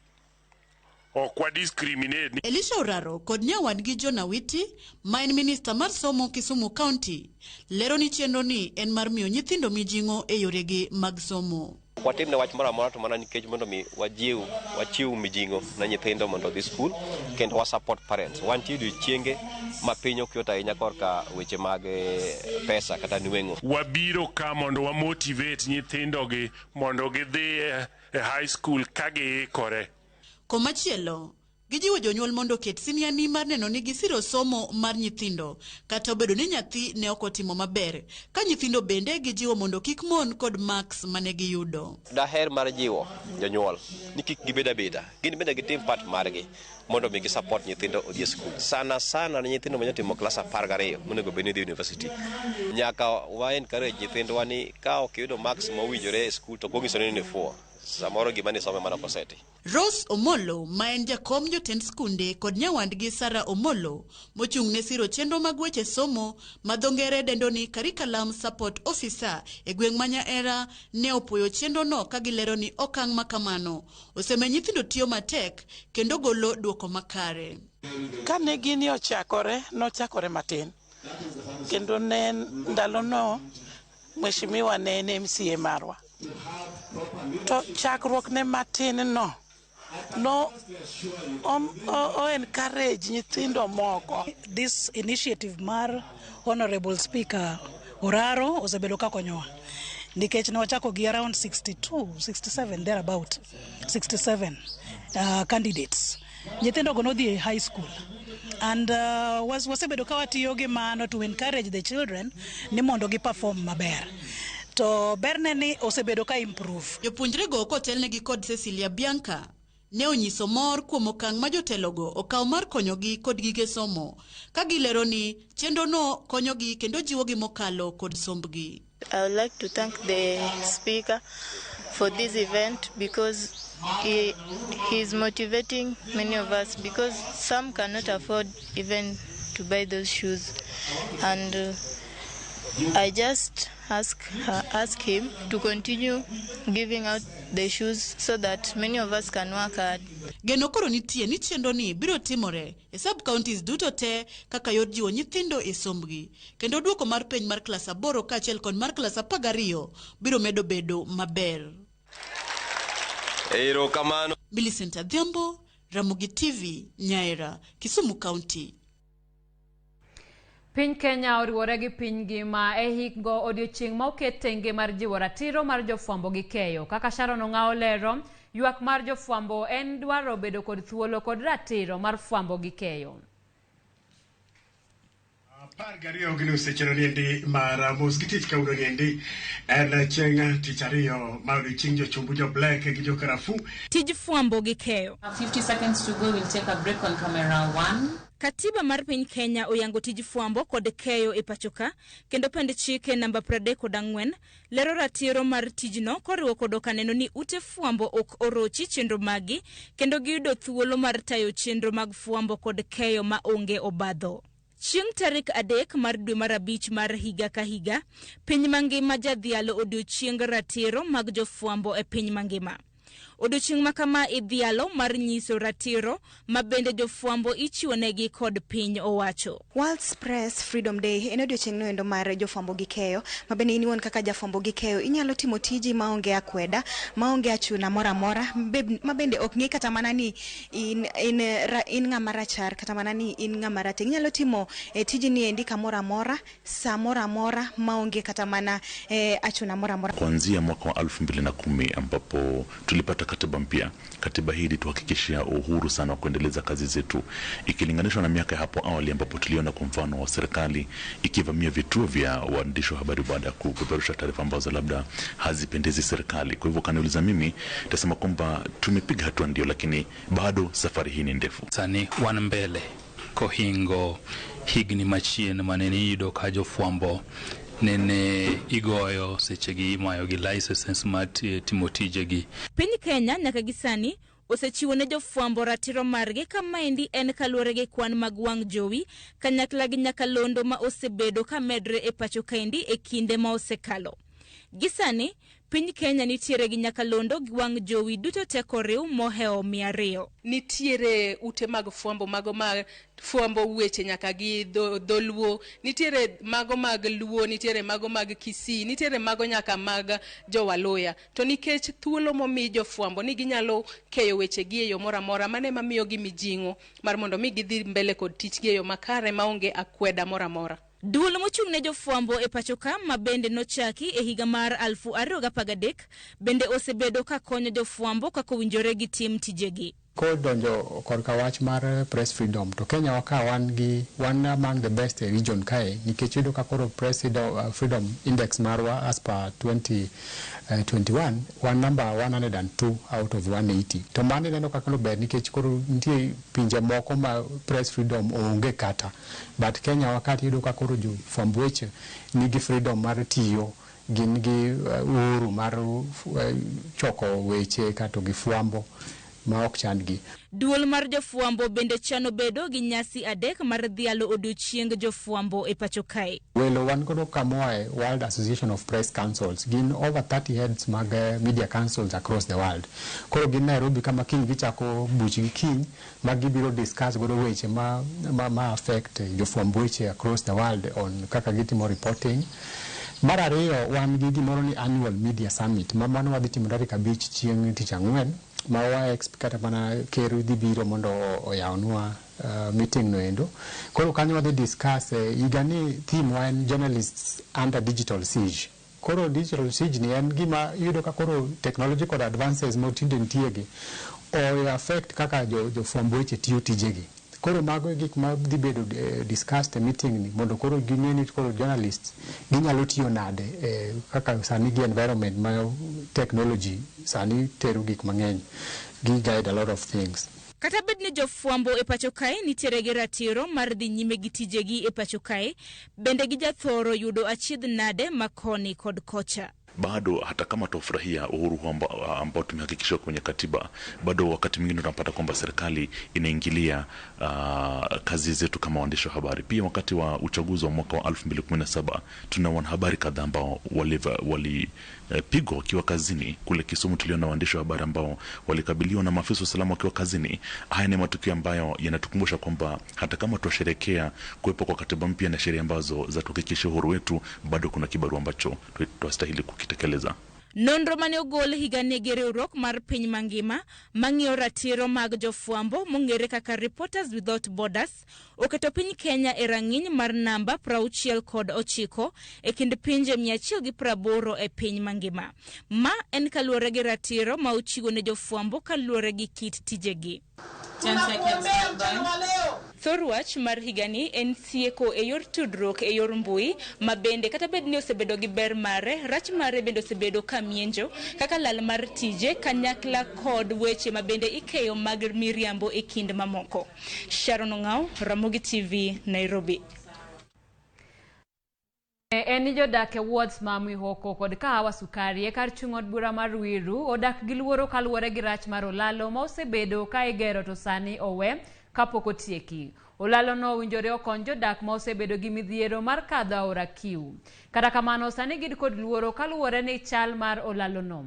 [SPEAKER 29] Ok wa discriminate.
[SPEAKER 30] Elisha Oraro kod nyawadgi John Awiti, ma en minista mar somo Kisumu County, lero ni chenro ni en mar miyo nyithindo mijing'o e yoregi mag somo.
[SPEAKER 31] Watim ne wach moro amora to mana nikech mondo mi wajiw wachiw mijing'o ne nyithindo mondo odhi skul kendo wa support parents. Wantie odiochienge ma piny ok yot ahinya korka weche mag pesa kata nweng'o.
[SPEAKER 29] Wabiro ka mondo wa motivate nyithindogi mondo gidhi e high school ka giikore.
[SPEAKER 30] Komachielo, gijiwo jonyuol mondo oket siniani mar neno ni gisiro somo mar nyithindo kata obedo ni nyathi ne ok otimo maber, ka nyithindo bende gijiwo mondo kik mon kod marks mane giyudo.
[SPEAKER 31] Daher mar jiwo jonyuol ni kik gibed abeda, gin bende gitim part margi mondo mi gisupport nyithindo odhi e skul. Sana sana ne nyithindo ma timo klas 12 monego bed ni dhi university. Nyaka wa encourage nyithindwa ni ka ok iyudo marks mowinjore e skul to ok onyiso ni nifuo. Samoro gima nisome mana koseti.
[SPEAKER 30] Rose Omolo, ma en jakom jotend skunde kod nyawadgi Sarah Omolo, mochung' ne siro chenro mag weche somo ma dho ngere dendo ni Curriculum Support Officer e gweng' ma Nyaera, ne opuoyo chenro no ka gilero ni okang' ma kamano osemiyo nyithindo tiyo matek kendo golo duoko makare.
[SPEAKER 15] Kane gini ochakore, nochakore matin. Kendo ne ndalono mheshimiwa ne en MCA marwa. To chakruok ne matin no, no o encourage nyithindo moko.
[SPEAKER 16] This initiative mar Honorable Speaker Oraro osebedo ka konyowa nikech ne wachako gi around 62, 67 thereabout, 67 candidates. Nyithindo go nodhi e high school and wasebedo ka watiyo gi mano to encourage the children ni mondo gi perform maber. To berne ni osebedo ka improve.
[SPEAKER 30] Jopuonjrego kotelnegi kod Cecilia Bianca ne onyiso mor kuom okang' ma jotelogo okawo mar konyogi kod gige somo, ka gilero ni chenrono konyogi kendo jiwogi mokalo kod sombgi.
[SPEAKER 18] I would like to thank the speaker for this event because he is motivating many of us because some cannot afford even to buy those shoes, and I just ask him to continue giving out the shoes so that many of us can work hard.
[SPEAKER 30] Geno koro nitie ni chenro ni biro timore e sub counties duto te kaka yor jiwo nyithindo e sombgi, kendo duoko mar penj mar klas 8 kaachiel kod mar klas 12 biro medo bedo maber.
[SPEAKER 31] Erokamano.
[SPEAKER 30] Millicent Adhiambo, Ramogi TV, Nyaera, Kisumu County.
[SPEAKER 1] Piny Kenya oriwore gi piny ngima e hikgo odiochieng' ma oket tenge mar jiwo ratiro mar jofwambo gi keyo. Kaka Sharon Ong'awo lero, ywak mar jofwambo en dwaro bedo kod thuolo kod ratiro mar fwambo gi keyo.
[SPEAKER 19] 12 gi nus seche niendi mar mos gi tich kawuono niendi en chieng' tich ariyo ma odiochieng' jochumbu jo black gi jo karafu.
[SPEAKER 20] Tij fwambo gi keyo.
[SPEAKER 21] 50 seconds to go, we'll take a break on camera 1.
[SPEAKER 20] Katiba mar piny Kenya oyango tij fwambo kod keyo e pachoka, kendo pend chike namba 34 lero ratiro mar tijno koriwo kod okaneno ni ute fwambo ok orochi chenro magi kendo giyudo thuolo mar tayo chenro mag fwambo kod keyo ma onge obadho. Chieng' tarik 3 mar dwe mar 5 mar higa ka higa, piny mangima jadhialo odiochieng ratiro mag jofwambo e piny mangima. Odiochieng' ma kama idhialo mar nyiso ratiro ma bende jofwambo ichiwonegi kod piny owacho.
[SPEAKER 22] World Press Freedom Day en odiochieng' noendo mar jofwambo gi keyo, ma bende in iwuon kaka jafwambo gi keyo inyalo timo tiji maonge akweda, maonge achuna moro amora, ma bende ok ng'e kata mana ni in ng'ama rachar kata mana ni in ng'ama rateng'. Inyalo timo tiji ni endi kamoro amora, saa moro amora maonge kata mana achuna moro amora.
[SPEAKER 23] Kuanzia mwaka wa 2010 ambapo tulipata katiba mpya. Katiba hii ilituhakikishia uhuru sana wa kuendeleza kazi zetu ikilinganishwa na miaka hapo awali ambapo tuliona kwa mfano wa serikali ikivamia vituo vya waandishi wa habari baada ya kupeperusha taarifa ambazo labda hazipendezi serikali. Kwa hivyo kaniuliza mimi nitasema kwamba tumepiga hatua ndio, lakini bado safari hii ni ndefu.
[SPEAKER 24] Sani wan mbele kohingo higni machien manene iyudo ka jofwambo nene igoyo sechegi imayo gi licenses mar timo tijegi.
[SPEAKER 20] Piny Kenya nyaka gi sani osechiwo ne jofwambo ratiro margi ka maendi en kaluwore gi kwan mag wang' jowi kanyakla gi nyakalondo ma osebedo ka medre e pacho kaendi e kinde ma osekalo. Gi sani, piny Kenya nitiere gi nyakalondo gi wang' jowi duto te koriw mohewo 200.
[SPEAKER 3] Nitiere ute mag fwambo mago ma fwambo weche nyaka gi dholuo, nitiere mago mag luo, nitiere mago mag Kisii, nitiere mago nyaka mag jowaluya. To nikech thuolo momi jofwambo ni ginyalo keyo weche gi e yo moro amora, mano ema miyo gi mijing'o mar mondo mi gidhi mbele kod tichgi e yo makare maonge akweda moro amora.
[SPEAKER 20] Duol mochung' ne jofwambo e pacho ka ma bende nochaki e higa mar 2013 bende osebedo ka konyo jofwambo kaka owinjore gitim tijegi.
[SPEAKER 4] Kodonjo korka wach mar press freedom to Kenya wa ka wan gi wan among the best e region kae nikech iyudo ka koro press freedom index marwa as per 2021 wan number 102 out of 180 to mano ineno kaka ber nikech koro nitie pinje moko ma press freedom onge kata but Kenya wa ka iyudo ka koro jofwamb weche nigi freedom mar tiyo gin gi uhuru mar choko weche kato gi fwambo ma ok chandgi.
[SPEAKER 20] Duol mar jofwambo bende chano bedo gi nyasi 3 mar dhialo odiochieng jofwambo e pacho kae.
[SPEAKER 4] Welo wan godo kamoa World Association of Press Councils gin over 30 heads mag media councils across the world. Koro gin Nairobi kama kiny gichako buchgi kiny ma gibiro discuss godo weche ma affect jofwamb weche across the world on kaka gitimo reporting. Mar ariyo wan gi gimoro ni annual media summit ma mano wadhi timo tarik 5 chieng' tich ang'wen ma wa kata mana ker dhi biro mondo oyawnwa meeting no endo. Koro kanyo wadhi discuss higa ni theme wa en journalists under digital siege. Koro digital siege ni en gima iyudo ka koro technological advances motinde nitie gi o affect kaka jofwamb weche tiyo tijegi. Koro mago e gik ma dhi bedo discussed e meeting ni mondo koro ging'e ni koro journalists ginyalo tiyo nade kaka sani gi environment ma technology sani tero gik mang'eny, gi guide a lot of things.
[SPEAKER 20] Kata bed ni jofwambo e pacho kae nitiere gi ratiro mar dhi nyime gi tijegi e pacho kae, bende gijathoro yudo achiedh nade ma koni kod kocha.
[SPEAKER 23] Bado hata kama tufurahia uhuru ambao tumehakikishiwa kwenye katiba, bado wakati mwingine tunapata kwamba serikali inaingilia kazi zetu kama waandishi wa habari. Pia wakati wa uchaguzi wa mwaka wa 2017 tuna wanahabari kadhaa ambao walipigwa wakiwa kazini. Kule Kisumu tuliona waandishi wa habari ambao walikabiliwa na maafisa wa usalama wakiwa kazini. Haya ni matukio ambayo yanatukumbusha kwamba hata kama tuasherehekea kuwepo kwa katiba mpya na sheria ambazo zatuhakikishia uhuru wetu, bado kuna kibarua ambacho tunastahili kukitekeleza.
[SPEAKER 20] Nonro mane ogol higani gi riwruok mar piny mangima mang'iyo ratiro mag jofwambo mong'ere kaka Reporters Without Borders oketo piny Kenya e rang'iny mar namba 69 e kind pinje 180 e piny mangima. Ma en kaluwore gi ratiro ma ochiwo ne jofwambo kaluwore gi kit tijegi.
[SPEAKER 21] 10 seconds standby.
[SPEAKER 20] Thor wach mar higani en sieko e yor tudruok e yor mbui ma bende kata bed ni osebedo gi ber mare, rach mare bende osebedo ka mienjo kaka lal mar tije kanyakla kod weche ma bende ikeyo mag miriambo e kind mamoko. Sharon Ong'au, Ramogi TV, Nairobi.
[SPEAKER 1] En jodak e wards ma Mwihoko kod Kahawa Sukari e kar chung' od bura mar Ruiru odak gi luoro kaluwore gi rach mar olalo ma osebedo ka igero to sani owe kapok otieki. Olalo no owinjore okony jodak ma osebedo gi midhiero mar kadho aora Kiu. Kata kamano sani gin kod luoro kaluwore ni chal mar olalo no.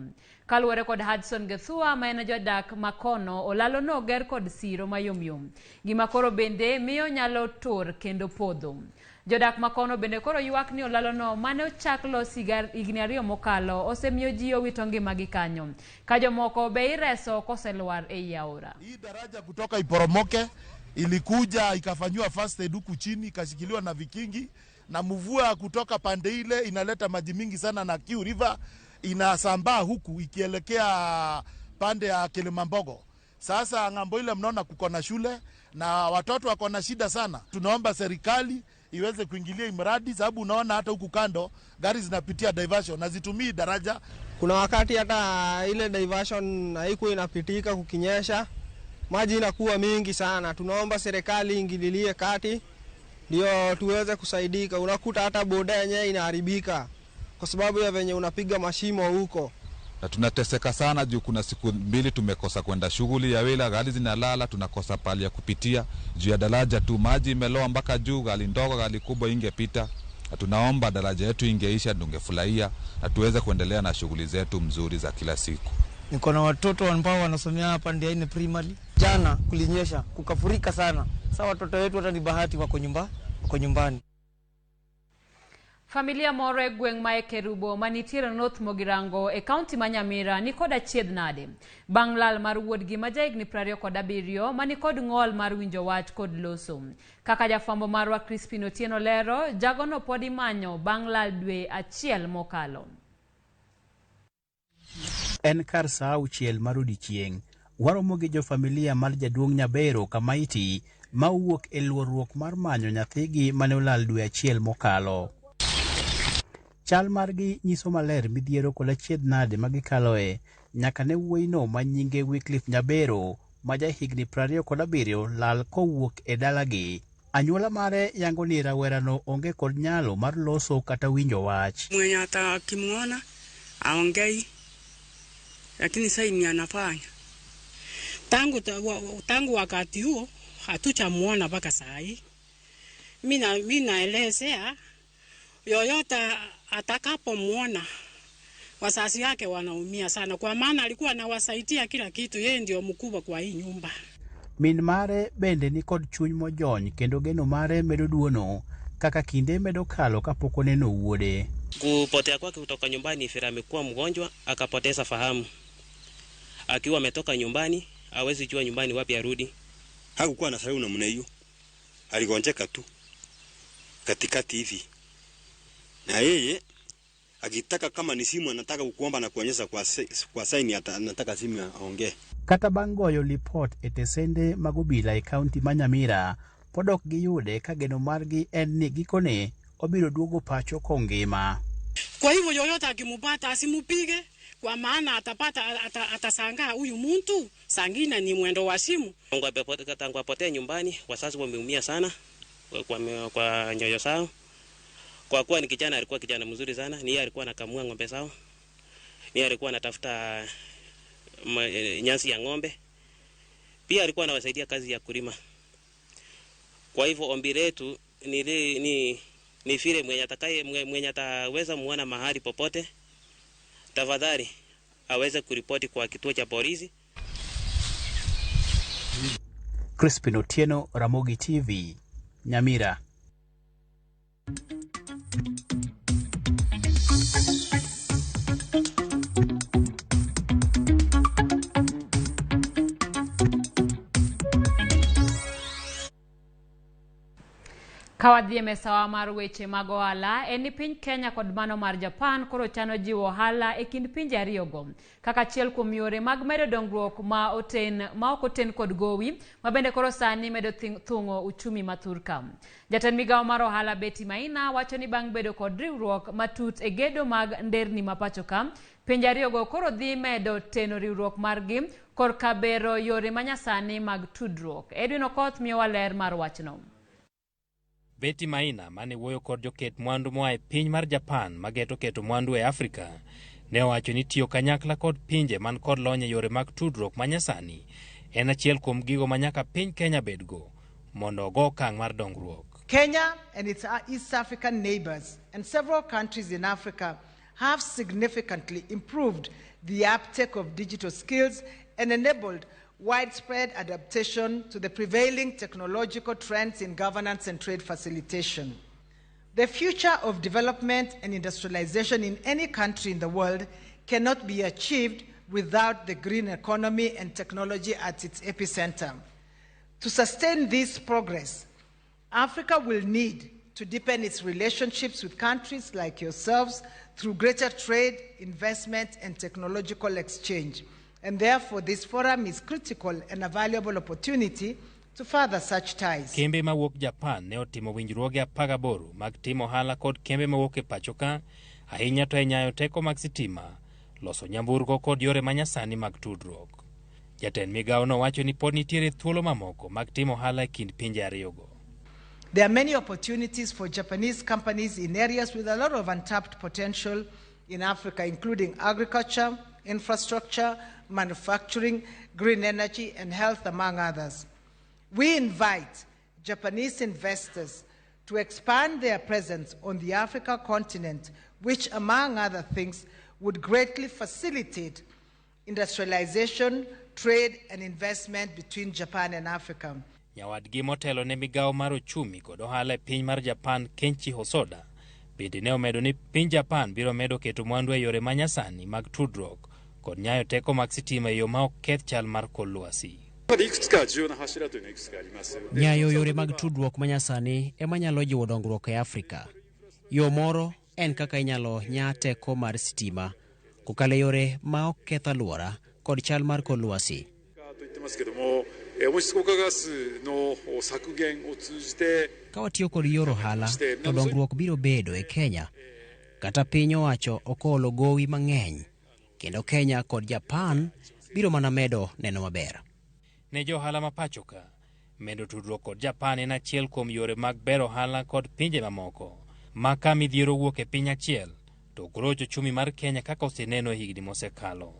[SPEAKER 1] Kaluwore kod Hudson Gethua ma en jadak makono, olalo no oger kod siro mayomyom. Gima koro bende miyo nyalo tur kendo podho. Jodak makono bende koro ywak ni olalo no mane ochak los higni 2 mokalo osemiyo ji owito ngimagi kanyo. Ka jomoko be ireso koselwar ei aora.
[SPEAKER 5] Hii daraja kutoka iporomoke ilikuja ikafanywa first aid huku chini ikashikiliwa na vikingi, na mvua kutoka pande ile inaleta maji mingi sana na Kiu River inasambaa huku ikielekea pande ya Kilimambogo. Sasa ng'ambo ile mnaona kuko na shule na watoto wako na shida sana. Tunaomba serikali iweze kuingilia imradi, sababu unaona hata huku kando gari zinapitia diversion na zitumii daraja.
[SPEAKER 6] Kuna wakati hata ile diversion haikuwa inapitika, kukinyesha maji inakuwa mingi sana. Tunaomba serikali ingililie kati ndio tuweze kusaidika. Unakuta hata boda yenyewe inaharibika kwa sababu ya venye unapiga mashimo huko.
[SPEAKER 7] Na tunateseka sana juu kuna siku mbili tumekosa kwenda shughuli ya wila, gari zinalala, tunakosa pali ya kupitia juu ya daraja tu, maji imeloa mpaka juu, gari ndogo gari kubwa ingepita. Na tunaomba daraja yetu ingeisha, tungefurahia na tuweze kuendelea na shughuli zetu mzuri za kila siku.
[SPEAKER 8] Niko na watoto ambao wanasomea hapa Ndiaini Primary. Jana kulinyesha kukafurika sana, sasa watoto wetu hata ni bahati wako nyumbani.
[SPEAKER 1] Familia moro e gweng' ma Ekerubo manitiere North Mogirango e kaunti ma Nyamira ni kod achiedh nade bang' lal mar wuodgi ma jahigni 27 manikod ng'ol mar winjo wach kod loso. Kaka jafwambo marwa Crispin Otieno lero, jagono pod imanyo bang' lal dwe achiel mokalo.
[SPEAKER 9] En kar saa 6 mar odiechieng', waromo gi jofamilia mar jaduong' Nyabero Kamaiti ma owuok e luorruok mar manyo nyathigi mane olal dwe achiel mokalo. Chal margi nyiso maler midhiero kod achiedh nade ma gikaloe nyaka ne wuoyino ma nyinge Wycliffe Nyabero ma jahigni 27 lal kowuok e dalagi. Anyuola mare yango ni rawerano onge kod nyalo mar loso kata winjo wach.
[SPEAKER 10] Mwenye atakimwona aongei, lakini saini anafanya. Tangu wakati huo hatujamuona mpaka saa hii. Mimi naelezea yoyote atakapomuona, wazazi wake wanaumia sana, kwa maana alikuwa anawasaidia kila kitu, yeye ndio mkubwa kwa hii nyumba.
[SPEAKER 9] Min mare bende ni kod chuny mojony kendo geno mare medo duono kaka kinde medo kalo kapok oneno wuode.
[SPEAKER 11] Kupotea kwake kutoka nyumbani, Fira amekuwa mgonjwa akapoteza fahamu. Akiwa ametoka nyumbani, hawezi jua nyumbani wapi arudi.
[SPEAKER 12] Hakukuwa na sababu namna hiyo. Aligonjeka tu katikati hivi. Na yeye akitaka kama ni simu anataka kukuomba na kuonyesha kwa saini anataka simu aongee.
[SPEAKER 9] Kata bang' goyo lipot e tesende mag obila e kaunti ma Nyamira, pod ok giyude ka geno margi en ni gikone obiro duogo pacho kongima.
[SPEAKER 10] Kwa hivyo yoyote akimpata asimupige, kwa maana atapata atashangaa huyu mtu sangina ni mwendo wa simu.
[SPEAKER 11] Tangu apotea nyumbani, wazazi wameumia sana kwa nyoyo zao. Kwa kuwa ni kijana, alikuwa kijana mzuri sana, ni yeye alikuwa anakamua ng'ombe zao. Ni yeye alikuwa anatafuta nyasi ya ng'ombe. Pia alikuwa anawasaidia kazi ya kulima. Kwa hivyo ombi letu ni vile mwenye ataweza muona mahali popote, tafadhali aweze kuripoti kwa kituo cha polisi.
[SPEAKER 9] Crispin Otieno, Ramogi TV, Nyamira.
[SPEAKER 1] Kawadhi e mesawa mar weche mag ohala, en ni piny Kenya kod mano mar Japan koro chano jiwo ohala e kind pinje ariyogo kaka achiel kuom yore mag medo dongruok ma ok oten kod gowi ma bende koro sani medo thung'o uchumi ma thurka. Jatend migawo mar ohala Betty Maina wacho ni bang' bedo kod riwruok matut e gedo mag nderni ma pacho ka, pinje ariyogo koro dhi medo teno riwruok margi korka bero yore manyasani mag tudruok. Edwin Okoth miyowa ler mar wachno.
[SPEAKER 13] Betty Maina mane wuoyo kod joket mwandu moa e piny mar Japan mageto keto mwandu e Afrika ne owacho ni tiyo kanyakla kod pinje man kod lony e yore mag tudruok manyasani en achiel kuom gigo ma nyaka piny Kenya bedgo mondo ogo okang' mar dongruok.
[SPEAKER 25] Kenya and its East African neighbors and several countries in Africa have significantly improved the uptake of digital skills and enabled widespread adaptation to the prevailing technological trends in governance and trade facilitation. The future of development and industrialization in any country in the world cannot be achieved without the green economy and technology at its epicenter. To sustain this progress, Africa will need to deepen its relationships with countries like yourselves through greater trade, investment, and technological exchange. And therefore, this forum is critical and a valuable opportunity to further such ties.
[SPEAKER 13] Kembe mawuok Japan ne otimo winjruoge 18 mag timo ohala kod kembe mawuok e pacho ka, ahinya to e nyayo teko mag sitima, loso nyamburko kod yore manyasani mag tudruok. Jatend migawo no wacho ni pod nitiere thuolo mamoko mag timo ohala e kind pinje ariyogo.
[SPEAKER 25] There are many opportunities for Japanese companies in areas with a lot of untapped potential in Africa, including agriculture, infrastructure, manufacturing, green energy, and health, among others. We invite Japanese investors to expand their presence on the Africa continent, which, among other things, would greatly facilitate industrialization, trade, and investment between Japan and Africa.
[SPEAKER 13] Nyawadgi motelo ne migawo mar ochumi kod ohala e piny mar Japan Kenchi Hosoda bende ne omedo ni piny Japan biro medo keto mwandu e yore manyasani mag tudruok kod nyayo teko mag sitima e yo ma ok keth chal mar kor lwasi.
[SPEAKER 2] Nyayo yore mag tudruok manyasani ema nyalo jiwo dongruok e Afrika. Yo moro en kaka inyalo nya teko mar sitima kokalo e yore ma ok keth alwora kod chal mar kor lwasi. Ka watiyo kod yor ohala to dongruok biro bedo e Kenya kata piny owacho ok oolo gowi mang'eny kendo Kenya kod Japan biro mana medo neno maber.
[SPEAKER 13] Ne jo ohala ma pacho ka, medo tudruok kod Japan en achiel kuom yore mag bero ohala kod pinje mamoko ma ka midhiero wuok e piny achiel to ok roch ochumi mar Kenya kaka oseneno e higni mosekalo.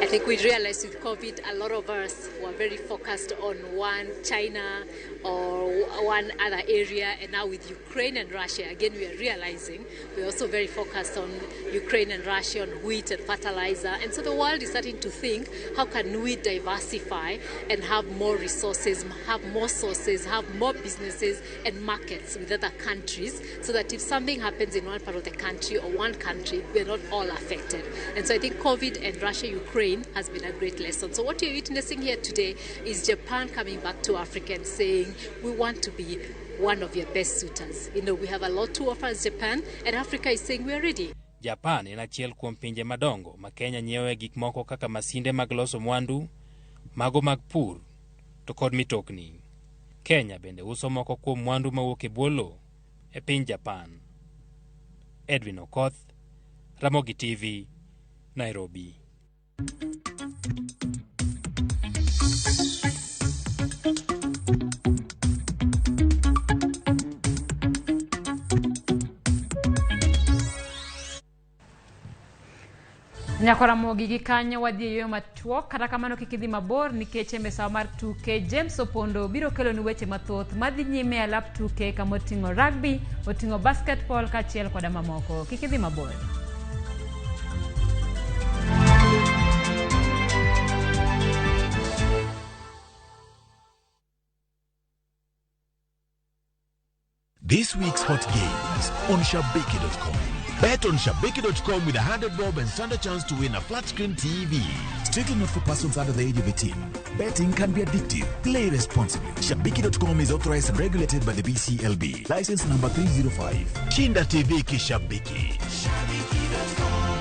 [SPEAKER 14] I think we realized with COVID, a lot of us were very focused on one China or one other area, and now with Ukraine and Russia, again we are realizing we're also very focused on Ukraine and Russia, on wheat and fertilizer, and so the world is starting to think, how can we diversify and have more resources, have more sources, have more businesses and markets with other countries, so that if something happens in one part of the country or one country, we're not all affected. And so I think COVID and Russia, Ukraine has been a great lesson. So what you're witnessing here today is Japan coming back to Africa and saying, we want to be one of your best suitors. You know, we have a lot to offer as Japan, and Africa is saying we're ready.
[SPEAKER 13] Japan en achiel kuom pinje madongo ma Kenya nyiewoe gik moko kaka masinde mag loso mwandu, mago mag pur, to kod mitokni. Kenya bende uso moko kuom mwandu mawuok e bwo lowo e piny Japan. Edwin Okoth, Ramogi TV, Nairobi.
[SPEAKER 1] Nyakoramogi gi kanyo wadhi e yo machuok, kata kamano kik idhi mabor nikech e mesawa mar tuke James Opondo biro keloni weche mathoth madhi nyime e alap tuke kama oting'o rugby, oting'o basketball kaachiel koda mamoko. Kik idhi mabor.
[SPEAKER 15] This week's hot games on Shabiki.com. Bet on Shabiki.com with 100 bob and stand a chance to win a flat screen TV. Strictly not for persons under the age of 18. Betting can be addictive. Play responsibly. Shabiki.com is authorized and regulated by the BCLB. License number 305. Shinda TV Kishabiki. Shabiki.com.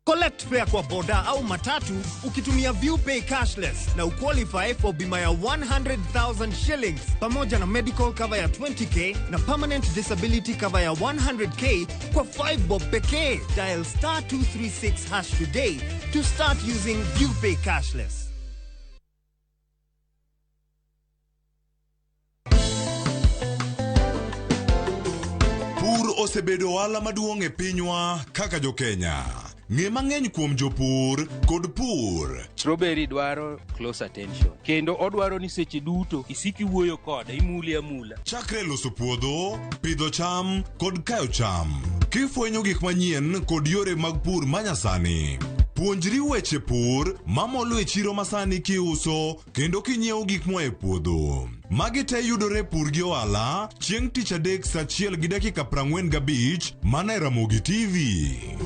[SPEAKER 16] Collect fare kwa boda au matatu ukitumia ViewPay cashless na uqualify for bima ya 100,000 shillings pamoja na medical cover ya 20k na permanent disability cover ya 100k kwa 5 bob pekee. Dial star 236 hash today to start using ViewPay cashless.
[SPEAKER 30] Pur osebedo ohala maduong' e pinywa kaka jo-Kenya. Ng'e mang'eny kuom jopur kod pur.
[SPEAKER 17] Strawberry dwaro close attention. Kendo odwaro ni seche duto isik iwuoyo kode, imule amula.
[SPEAKER 30] Chakre loso puodho, pidho cham kod kayo cham. Kifwenyo gik manyien kod yore mag pur manyasani. Puonjri weche pur mamolo e chiro masani kiuso kendo kinyiewo gik moa e puodho. Magi te yudore Pur gi Ohala chieng' tich adek saa 1:45 mana e Ramogi TV.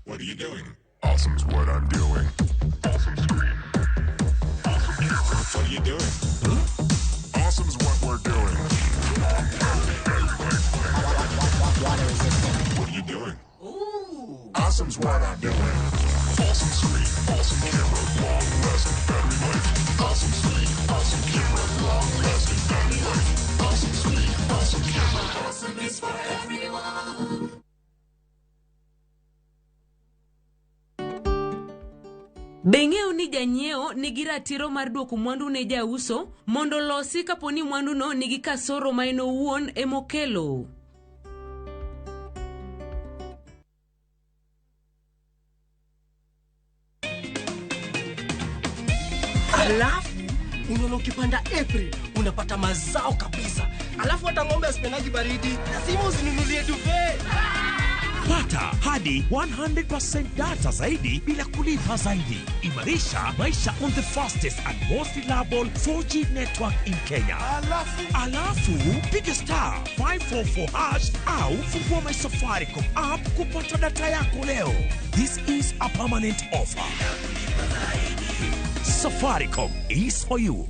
[SPEAKER 18] What are you doing? Awesome's what I'm doing. Awesome screen. Awesome camera. What are you doing? Huh? Awesome's what we're doing.
[SPEAKER 26] Water resistant.
[SPEAKER 18] What are you doing? Ooh. Awesome's what I'm doing. Awesome screen. Awesome camera. Long lasting battery life. Awesome.
[SPEAKER 3] Be ing'eyo ni janyiewo nigi ratiro mar duoko mwandu ne jauso mondo olosi kapo ni mwanduno nigi kasoro ma en owuon emokelo?
[SPEAKER 4] Alafu unaona ukipanda April unapata mazao kabisa. Alafu hata ng'ombe asipendagi baridi, lazima usinunulie duvet.
[SPEAKER 15] Pata hadi 100% data zaidi bila kulipa zaidi. Imarisha maisha on the fastest and most reliable 4G network in Kenya. Alafu piga star 544 hash au fungua my Safaricom app kupata data yako leo. This is a permanent offer. Safaricom is for you.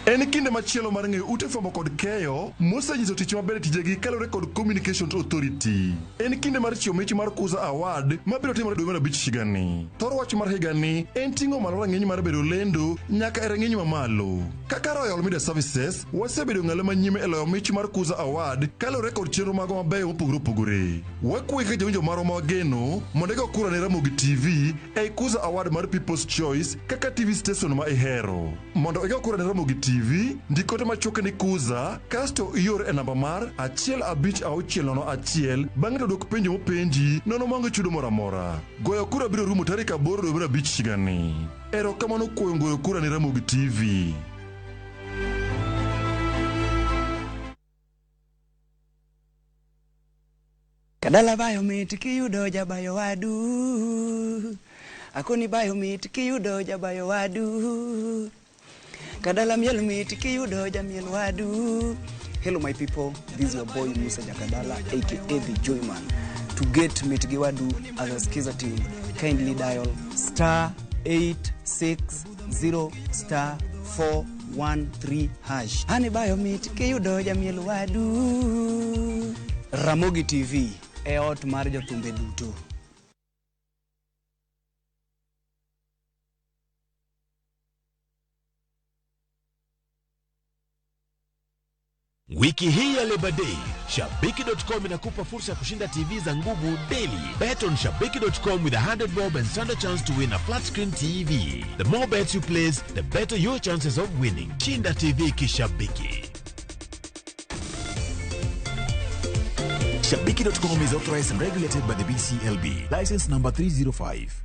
[SPEAKER 19] En kinde machielo mar ng'eyo ute fwambo kod keyo mosenyiso tich maber e tijegi kaluwore kod Communications Authority. En kinde mar chiwo mich mar Kuza Award mabiro timore dwe mar abich higani. Thor wach mar higani en ting'o malo rang'iny mar bedo lendo nyaka e rang'iny mamalo. Kaka Royal Media Services, wasebedo ng'alo manyime e loyo mich mar Kuza Award kaluwore kod chenro magwa mabeyo mopogore opogore. Wakwayi kaka jawinjo marwa ma wageno mondo igo kura ne Ramogi TV ei Kuza Award mar People's Choice kaka TV station ma ihero. Mondo igo kura ne Ramogi TV, ndik ote machuok ni Kuza kasto ior e namba mar 15601 bang'e to dwok penjo mopenji nono maonge chudo moro amora. Goyo kura biro rumo tarik 8 dwe mar abich higani. Erokamano kuom goyo kura ne Ramogi TV.
[SPEAKER 25] Kadala bayo mit kiyudo jabayo wadu. Akoni bayo mit kiyudo jabayo wadu. Kadala miel mit kiyudo jamiel wadu. Hello my people, this is your boy Musa Jakadala aka The Joyman. To get mit gi wadu as a skiza team, kindly dial star 860 star 413 hash. Ani bayo mit kiyudo jamiel wadu. Ramogi TV e ot mar jothumbe duto.
[SPEAKER 15] Wiki hii ya Labor Day, Shabiki.com inakupa fursa ya kushinda TV za nguvu daily. Bet on Shabiki.com with 100 bob and stand a chance to win a flat screen TV. The more bets you place, the better your chances of winning. Shinda TV kishabiki. Shabiki.com is authorized and regulated by the BCLB. License number 305.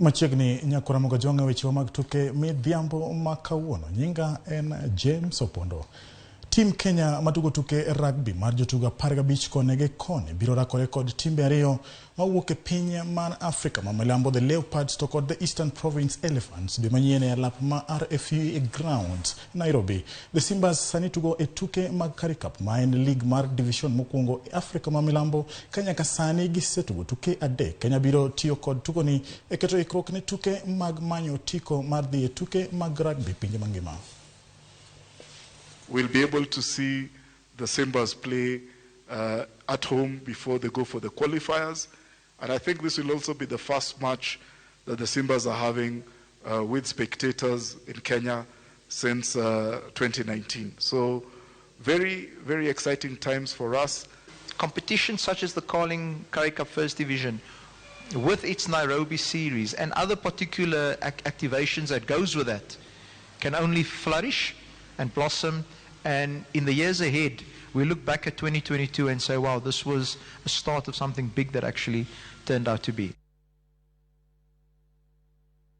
[SPEAKER 21] Machiegni nyakora mogo jwang'e wechewa mag tuke midhiambo ma kawuono. Nyinga en James Opondo. Tim Kenya matugo tuke rugby mar jotugo 15 koni gi koni biro rakore kod timbe ariyo mawuok e piny mar Afrika ma milambo, The Leopards to kod The Eastern Province Elephants dwe manyien e alap ma RFU Grounds, Nairobi. The Simbas sani tugo e tuke mag Currie Cup ma en league mar division mokwongo e Afrika ma milambo ka nyaka sani gisetugo tuke adek. Kenya biro tiyo kod tugoni e keto ikruok ne tuke mag manyo otiko mar dhi e tuke mag rugby pinje mangima.
[SPEAKER 26] We'll be able to see the Simbas play at home before they go for the qualifiers. And I think this will also be the first match that the Simbas are having with spectators in Kenya since 2019. So very, very exciting times for us.
[SPEAKER 22] Competitions such as the Carling Currie Cup First Division, with its Nairobi series and other particular activations that goes with that, can only flourish and blossom. And in the years ahead, we look back at 2022 and say, wow, this was a start of something big that actually turned out to be.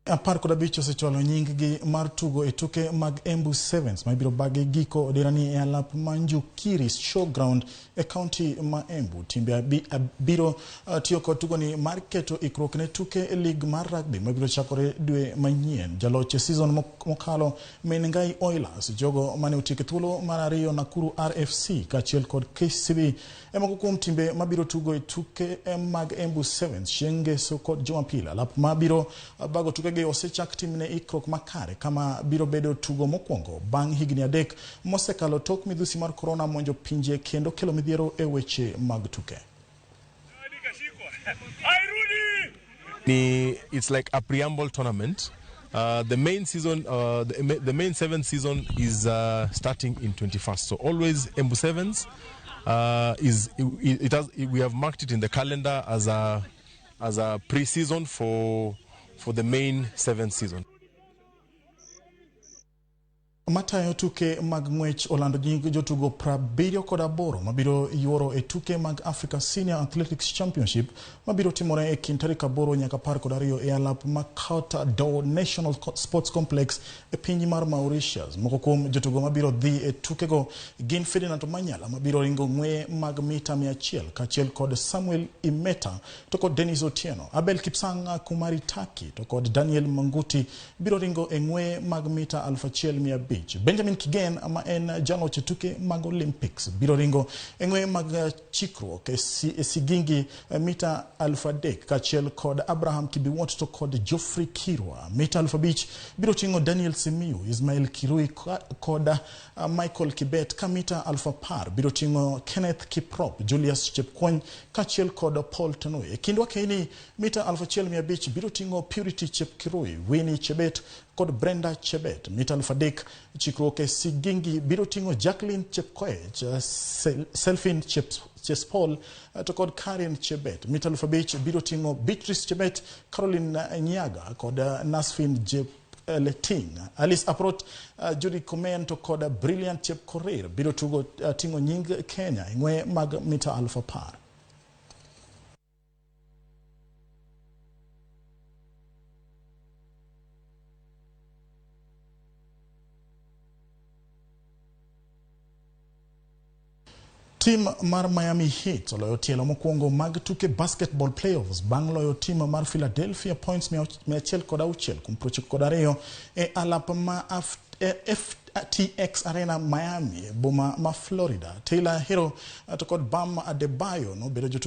[SPEAKER 21] 15 osechwalo nying-gi mar tugo e tuke mag Embu Sevens ma ibiro bagi giko oderani e alap ma Njukiri Showground e kaunti ma Embu. Timbe biro tiyo kod tugoni mar keto ikruok ne tuke e lig mar rugby mabiro chakore dwe manyien. Jaloch e season mokalo Menengai Oilers, jogo mane otieko thuolo mar ariyo Nakuru RFC kaachiel kod KCB e moko kuom timbe mabiro tugo e tuke mag Embu Sevens chieng' Ngeso kod Jumapil. Alap mabiro bago tuke Tukegi osechak timne ikruok makare kama biro bedo tugo mokwongo bang' higni 3 mosekalo tok midhusi mar korona monjo pinje kendo kelo midhiero e weche mag tuke.
[SPEAKER 5] It's like a preamble tournament. The main season, the main seventh season is starting in 21st. So always Embu Sevens we have marked it in the calendar as a pre-season for the main seventh season.
[SPEAKER 21] Matayo tuke mag ng'wech olando nying jotugo 78 mabiro yuoro e tuke mag Africa Senior Athletics Championship mabiro timore e kind tarik 8 nyaka 12 e alap ma Cote d'Or National Sports Complex e piny mar Mauritius. Moko kuom jotugo mabiro dhi e tukego gin Ferdinand Manyala mabiro ringo ng'we mag mita 100 kaachiel kod Samuel Imeta to kod Dennis Otieno. Abel Kipsang Kumari Taki to kod Daniel Manguti biro ringo e ng'we mag mita 1500. Benjamin Kigen ma en jaloch e tuke mag Olympics biro ringo e ng'we mag chikruok e sigingi mita 3000 kaachiel kod Abraham Kibiwot to kod Geoffrey Kirwa. Mita 5000 biro ting'o Daniel Simiyu, Ismail Kirui kod Michael Kibet, ka mita 10000 biro ting'o Kenneth Kiprop, Julius Chepkwony kaachiel kod Paul Tanui. E kind wakeni mita 1500 biro ting'o Purity Chepkirui, Winnie Chebet kod Brenda Chebet. Mita 3000 chikruok e sigingi biro ting'o Jacqueline Chepkoech, Selfin Chespol to kod Karen Chebet. Mita 5000 biro ting'o Beatrice Chebet, Caroline Nyaga kod Nasfin Leting. Alice Aprot, Judy Komen to kod Brilliant Chepkorir biro tugo ting'o nying Kenya e ng'we mag mita 10000. Tim mar Miami Heat oloyo tielo mokwongo mag tuke basketball playoffs bang' loyo tim mar Philadelphia points 106 kuom 92 e alap ma FTX Arena Miami, boma ma Florida. Taylor Hero to kod Bam Adebayo nobedo jotugo